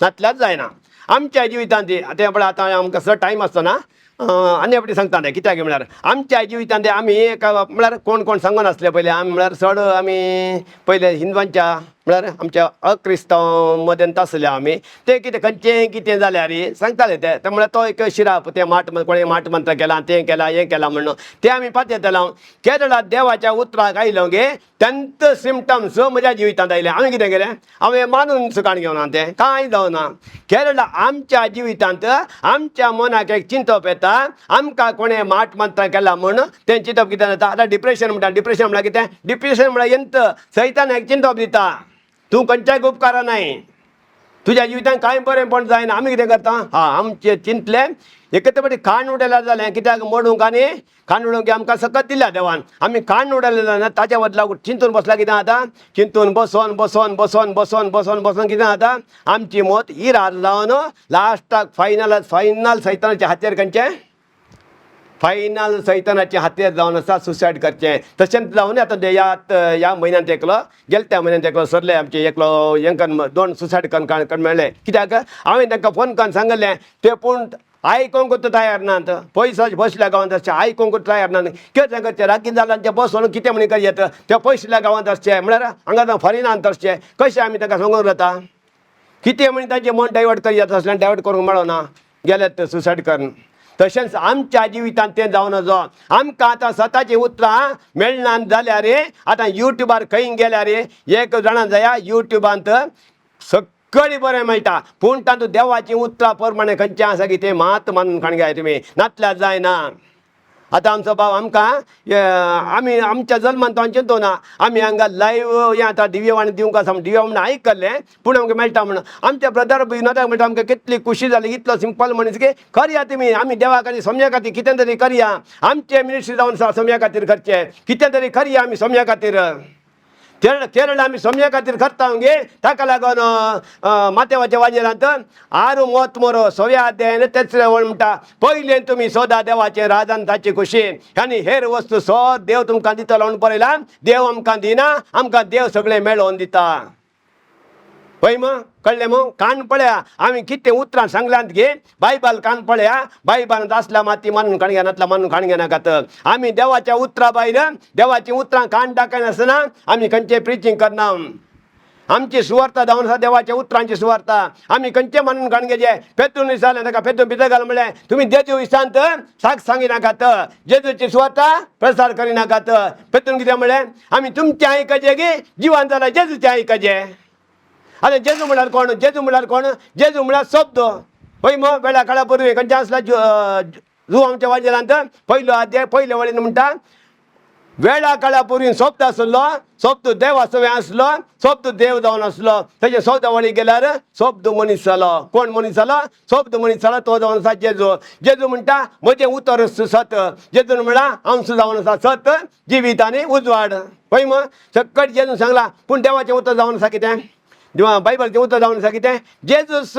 नातल्याच जायना आमच्या जिवितांत ती. आतां पळय आतां आमकां चड टायम आसतना आनी फावटी सांगता तें कित्याक म्हळ्यार आमच्या जिवितांत आमी एक म्हळ्यार कोण कोण सांगून आसले पयलें आमी म्हळ्यार चड आमी पयले हिंदवांच्या म्हळ्यार आमच्या अक्रिस्तांव मदेंत आसले आमी, ते कितें खंयचें कितें जाल्यार सांगताले ते, ते म्हळ्यार तो एक शिराप, तें माट कोणें माट मंत्र केला, तें केलां, हें केलां म्हणून तें आमी पातयेताले. केदळा देवाच्या उतराक आयलो गे 10th symptoms म्हज्या जिवितांत आयले. हांवें कितें केलें, हांवें मानून सुकाण घेवना, तें कांय जावना. केरळा आमच्या जिवितांत आमच्या मनाक एक चिंतप येता, आमकां कोणें माट मंत्रां केला म्हूण तें चिंतप कितें जाता. आतां डिप्रेशन म्हणटा, डिप्रेशन म्हणल्यार कितें, डिप्रेशन म्हणल्यार यंत सैतान एक चिंतप दिता, तूं खंयच्याय उपकारा नाय, तुज्या जिवितांत कांय बरेंपण जायना. आमी कितें करता, हा आमचें चिंतलें एकत्र पटी खाण उडयल्यार जालें, कित्याक मोडूंक आनी खाण उडोवंक आमकां सकत दिल्या देवान, आमी खाण उडयलें जाल्यार ताच्या बदला चिंतून बसला कितें जाता, चिंतून बसोन बसोन बसोन बसोन बसोन बसोन कितें जाता, आमची मत इराद जावन लास्टाक फायनल फायनल सैतानाच्या हातेर, खंयचें फायनल सैतानाचे हातेर जावन आसा सुसायड करचें. तशेंच जावन आतां ह्या म्हयन्यांत एकलो गेले त्या म्हयन्यांत एकलो सरले आमचे एकलो हेंकन 2 सुसायड करून मेळ्ळे. कित्याक हांवें तांकां फोन करून सांगलें ते, पूण आयकोंक तयार नात, पयसो बसल्या गांवांत आसचे आयकोंक तयार नात. कितें करचें, रागी जाल्यार ते बसून कितें म्हण येत, ते पयसल्या गांवांत आसचे म्हळ्यार हांगा फॉरेनांत आसचे, कशें आमी तांकां सांगूंक जाता, कितें म्हण तांचें मन डायवर्ट करी जाता आसल्यार डायवर्ट करूंक मेळना, गेले ते सुसायड करून. तशेंच आमच्या जिवितांत तें जावं नजो. आमकां आतां सताचीं उतरां मेळना जाल्यार आतां युट्यूबार खंय गेल्यार एक जाणा जाया, युट्यूबांत सगळीं बरें मेळटा, पूण तातूंत देवाचीं उतरां प्रमाणे खंयचें आसा की तें मात मानून खाण घेया तुमी, नातल्यार जायना. आतां आमचो बाब आमकां आमी आमच्या जल्मान तो चिंतो ना, आमी हांगा लायव्ह हें आतां दिव्यवाणी दिवंक आसा म्हण दिव्यवाणी आयकल्लें, पूण आमकां मेळटा म्हणून आमच्या ब्रदर विनोदाक मेळटा. आमकां कितली खुशी जाली, इतलो सिंपल मनीस की करया तुमी, आमी देवा खातीर सोम्या खातीर कितें तरी करया, आमचे मिनिस्ट्री जावन आसा सोम्या खातीर करचें, कितें तरी करया आमी सोम्या खातीर. केरळ केरळ आमी सोम्या खातीर करता गे, ताका लागून माथ्यावाच्या वाजेरांत आरू मोत मोरो सव्या अध्यायान तेचरे वळ म्हणटा, पयलें तुमी सोदा देवाचें राजान ताची खुशी आनी हेर वस्तू सो देव तुमकां दितलो म्हूण पळयला. देव आमकां दिना, आमकां देव सगळें मेळोवन दिता. पळय मग कळ्ळें मग, कान पळया आमी कितें उतरां सांगल्यांत गे, बायबल कान पळया, बायबलांत आसल्या माती मानून काण घेनातल्या मानून काण घेनाकात. आमी देवाच्या उतरां भायर देवाचीं उतरां कान टाकनासतना आमी खंयचें प्रिचींग करना. आमची सुवार्ता जावन आसा देवाच्या उतरांची सुवार्ता, आमी खंयचें मानून काण घेचे. पेत्रून विचारलें ताका, पेत्रून भितर घाल म्हणलें, तुमी जेजू विशांत साक सांगिनाकात, जेजूची सुवार्ता प्रसार करिनाकात. पेत्रून कितें म्हणलें, आमी तुमचें आयकचें की जिवान जाल्यार जेजूचें आयकचें. आतां जेजू म्हळ्यार कोण, जेजू म्हळ्यार कोण, जेजू म्हळ्यार शब्द. पळय मग वेळा काळा पूर्वी खंयच्या आसला जू आमच्या वाजेलांत पयलो अध्याय पयले वळीन म्हणटा, वेळा काळा पूर्वी शब्द आसलो, शब्द देवा सवें आसलो, शब्द देव जावन आसलो. तेजे शब्द वळी गेल्यार शब्द मनीस जालो. कोण मनीस जालो, शब्द मनीस जालो, तो जावन आसा जेजू. जेजू म्हणटा म्हजें उतर सत, जेजून म्हणला हांव जावन आसा सत, जिवीत आनी उजवाड. पळय मग सकट जेजून सांगला, पूण देवाचें उतर जावन आसा कितें, बायबलाचें उतर जावन आसा कितें, जेजूस.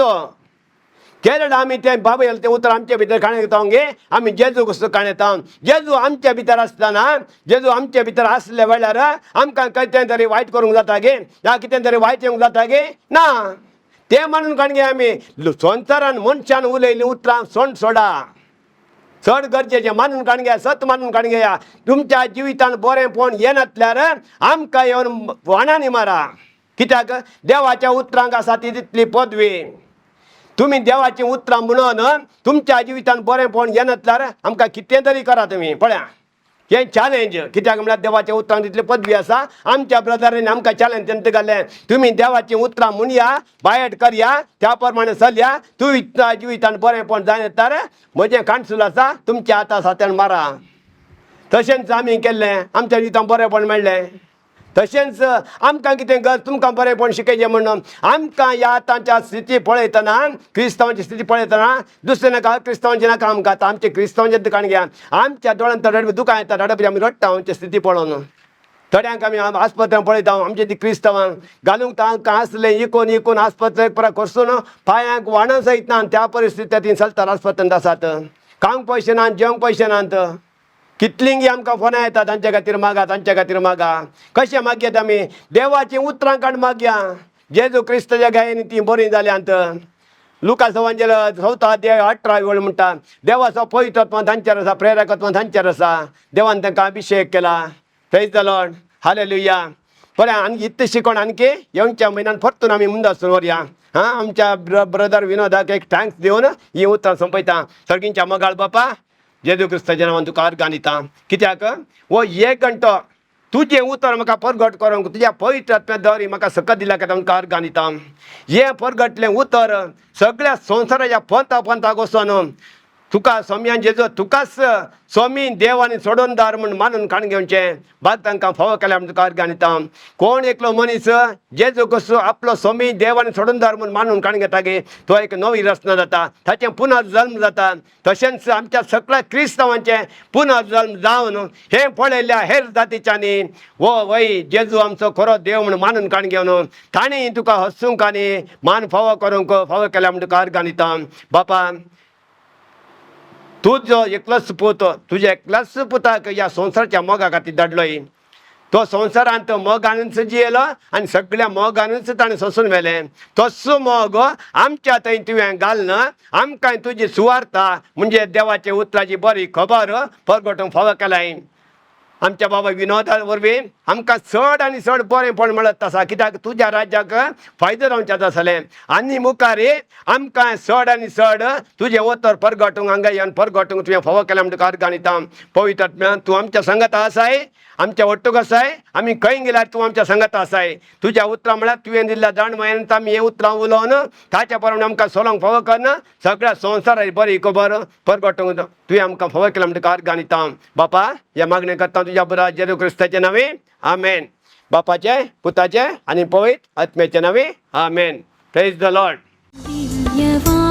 केरळ आमी तें बाबा तें उतर आमचे भितर काण येता गे, आमी जेजू कसो काण येता. जेजू आमच्या भितर आसतना, जेजू आमच्या भितर आसले वेळार आमकां कितें तरी वायट करूंक जाता गे, या कितें तरी वायट येवंक जाता गे ना. तें मानून काडगे आमी संवसारान मनशान उलयलीं उतरां सोंड सोडा चड गरजेचें मानून काडून घेया, सत मानून काडून घेया. तुमच्या जिवितान बरेंपण येनातल्यार आमकां येवन वाणांनी मारा. कित्याक देवाच्या उतरांक आसा ती तितली पदवी. तुमी देवाचीं उतरां म्हणून तुमच्या जिवितान बरेंपण येनातल्यार आमकां कितें तरी करा तुमी. पळया हें चॅलेंज. कित्याक म्हळ्यार देवाच्या उतरांक तितली पदवी आसा. आमच्या ब्रदरांनी आमकां चॅलेंज तेंत घालें, तुमी देवाचीं उतरां म्हणया, बायट करया, त्या प्रमाणे चलया. तूं जिवितान बरेंपण जायना तर म्हजें काणसूल आसा तुमच्या हाता सात्यान मारा. तशेंच आमी केल्लें, आमच्या जिवितान बरेंपण मेळ्ळें. तशेंच आमकां कितें गरज तुमकां बरेंपण शिकयचें म्हणून आमकां ह्या तांच्या स्थिती पळयतना, क्रिस्तांवाची स्थिती पळयतना दुसरें नाका, क्रिस्तांवाचें नाका आमकां. आतां आमचें क्रिस्तांवाचें दुकान घ्या, आमच्या दोळ्यांत रड दुकान येता, रडप आमी रडटा आमची स्थिती पळोवन. थोड्यांक आमी आस्पत्र्यान पळयता आमचे ती क्रिस्तांवांक घालूंक तांकां आसलें इकून इकून आस्पत्रेक परत करसून पांयांक वाणो सयत ना, त्या परिस्थितींत ती चलतात आस्पत्र्यांत आसात. खावंक पयशे नात, जेवंक पयशे नात. कितलींगी आमकां फोनां येता, तांच्या खातीर मागा, तांच्या खातीर मागा. कशें मागयत आमी? देवाचीं उतरां काड मागया. जेजू क्रिस्ताच्या गायेनी तीं बरीं जाल्यांत. लुकास वांजेल 4 अध्याय 18 वेळ म्हणटा, देवाचो पवित्रत्व तांचेर आसा, प्रेरकत्व तांचेर आसा, देवान तांकां अभिशेक केला. Praise the Lord, hallelujah. बरें, आनी इतलें शिकोवन आणकी येवच्या म्हयन्यान परतून आमी मुंदासून व्हरया. हां, आमच्या ब्रदर विनोदाक एक thanks दिवन ही उतरां सोंपयता. सर्गींच्या मोगाळ बापा, जेजू क्रिस्ताच्या नांवान तुका अर्गां दिता. कित्याक हो एक घंटो तुजें उतर म्हाका परगट करूंक तुज्या पवित्र आत्म्या द्वारे म्हाका सकत दिल्या खातीर तुका अर्गां दिता. हें परगटलें उतर सगळ्या संवसाराच्या पंथा पंथाक वचोन तुका सोम्यान जेजू तुकाच स्वामी देव आनी सोडोनदार म्हूण मानून काण घेवचें भाग तांकां फावो केल्या म्हूण तुका अर्गां दिता. कोण एकलो मनीस जेजू कसो आपलो स्वामी देव आनी सोडोनदार म्हूण मानून काण घेता गे, तो एक नवी रचना जाता, ताचें पुनर्जल्म जाता. तशेंच आमच्या सगळ्या क्रिस्तांवांचें पुनर्जल्म जावन हें पळयल्ल्या हेर जातीच्यांनी हो वय जेजू आमचो खरो देव म्हूण मानून काण घेवन तांणी तुका हसूंक आनी मान फावो करूंक फावो केल्या म्हूण तुका अर्गां दिता. बापा, तुजो एकलोच पूत, तुज्या एकल्याच पुताक ह्या संवसाराच्या मोगा खातीर धाडलोय. तो संवसारांत मोगानूच जियेलो आनी सगळ्या मोगानूच ताणें सोंसून व्हेलें. तसो मोग आमच्या थंय तुवें घालना आमकां तुजी सुवार्ता म्हणजे देवाच्या उतराची बरी खबर परगटूंक फावो केलाय. आमच्या बाबा विनोदा वरवीं आमकां चड आनी चड बरेंपण मेळत आसा. कित्याक तुज्या राज्याक फायदो जावचें आसलें आनी मुखार आमकां चड आनी चड तुजें उतर परगटूंक हांगा येवन परगटूंक तुवें फावो केलें म्हूण तुका अर्गां दिता. पवित्र आत्म्या, तूं आमच्या संगत आसाय, आमच्या वट्टूक आसाय. आमी खंय गेल्यार तूं आमच्या संगत आसाय. तुज्या उतरां म्हळ्यार तुवें दिल्ल्या जाणमायेन आमी हें उतरां उलोवन ताच्या प्रमाणे आमकां सोलोंक फावो करना सगळ्या संवसाराची बरी खबर परगटूंक तुवें आमकां फावो केलें म्हूण तुका अर्गां दिता. बापा, ह्या मागणें करता तुज्या बरा जेजू क्रिस्ताचें नांवे, आमेन. बापाचें, पुताचें आनी पवित्र आत्म्याचें नांवे, आमेन. Praise the Lord. Divyavani.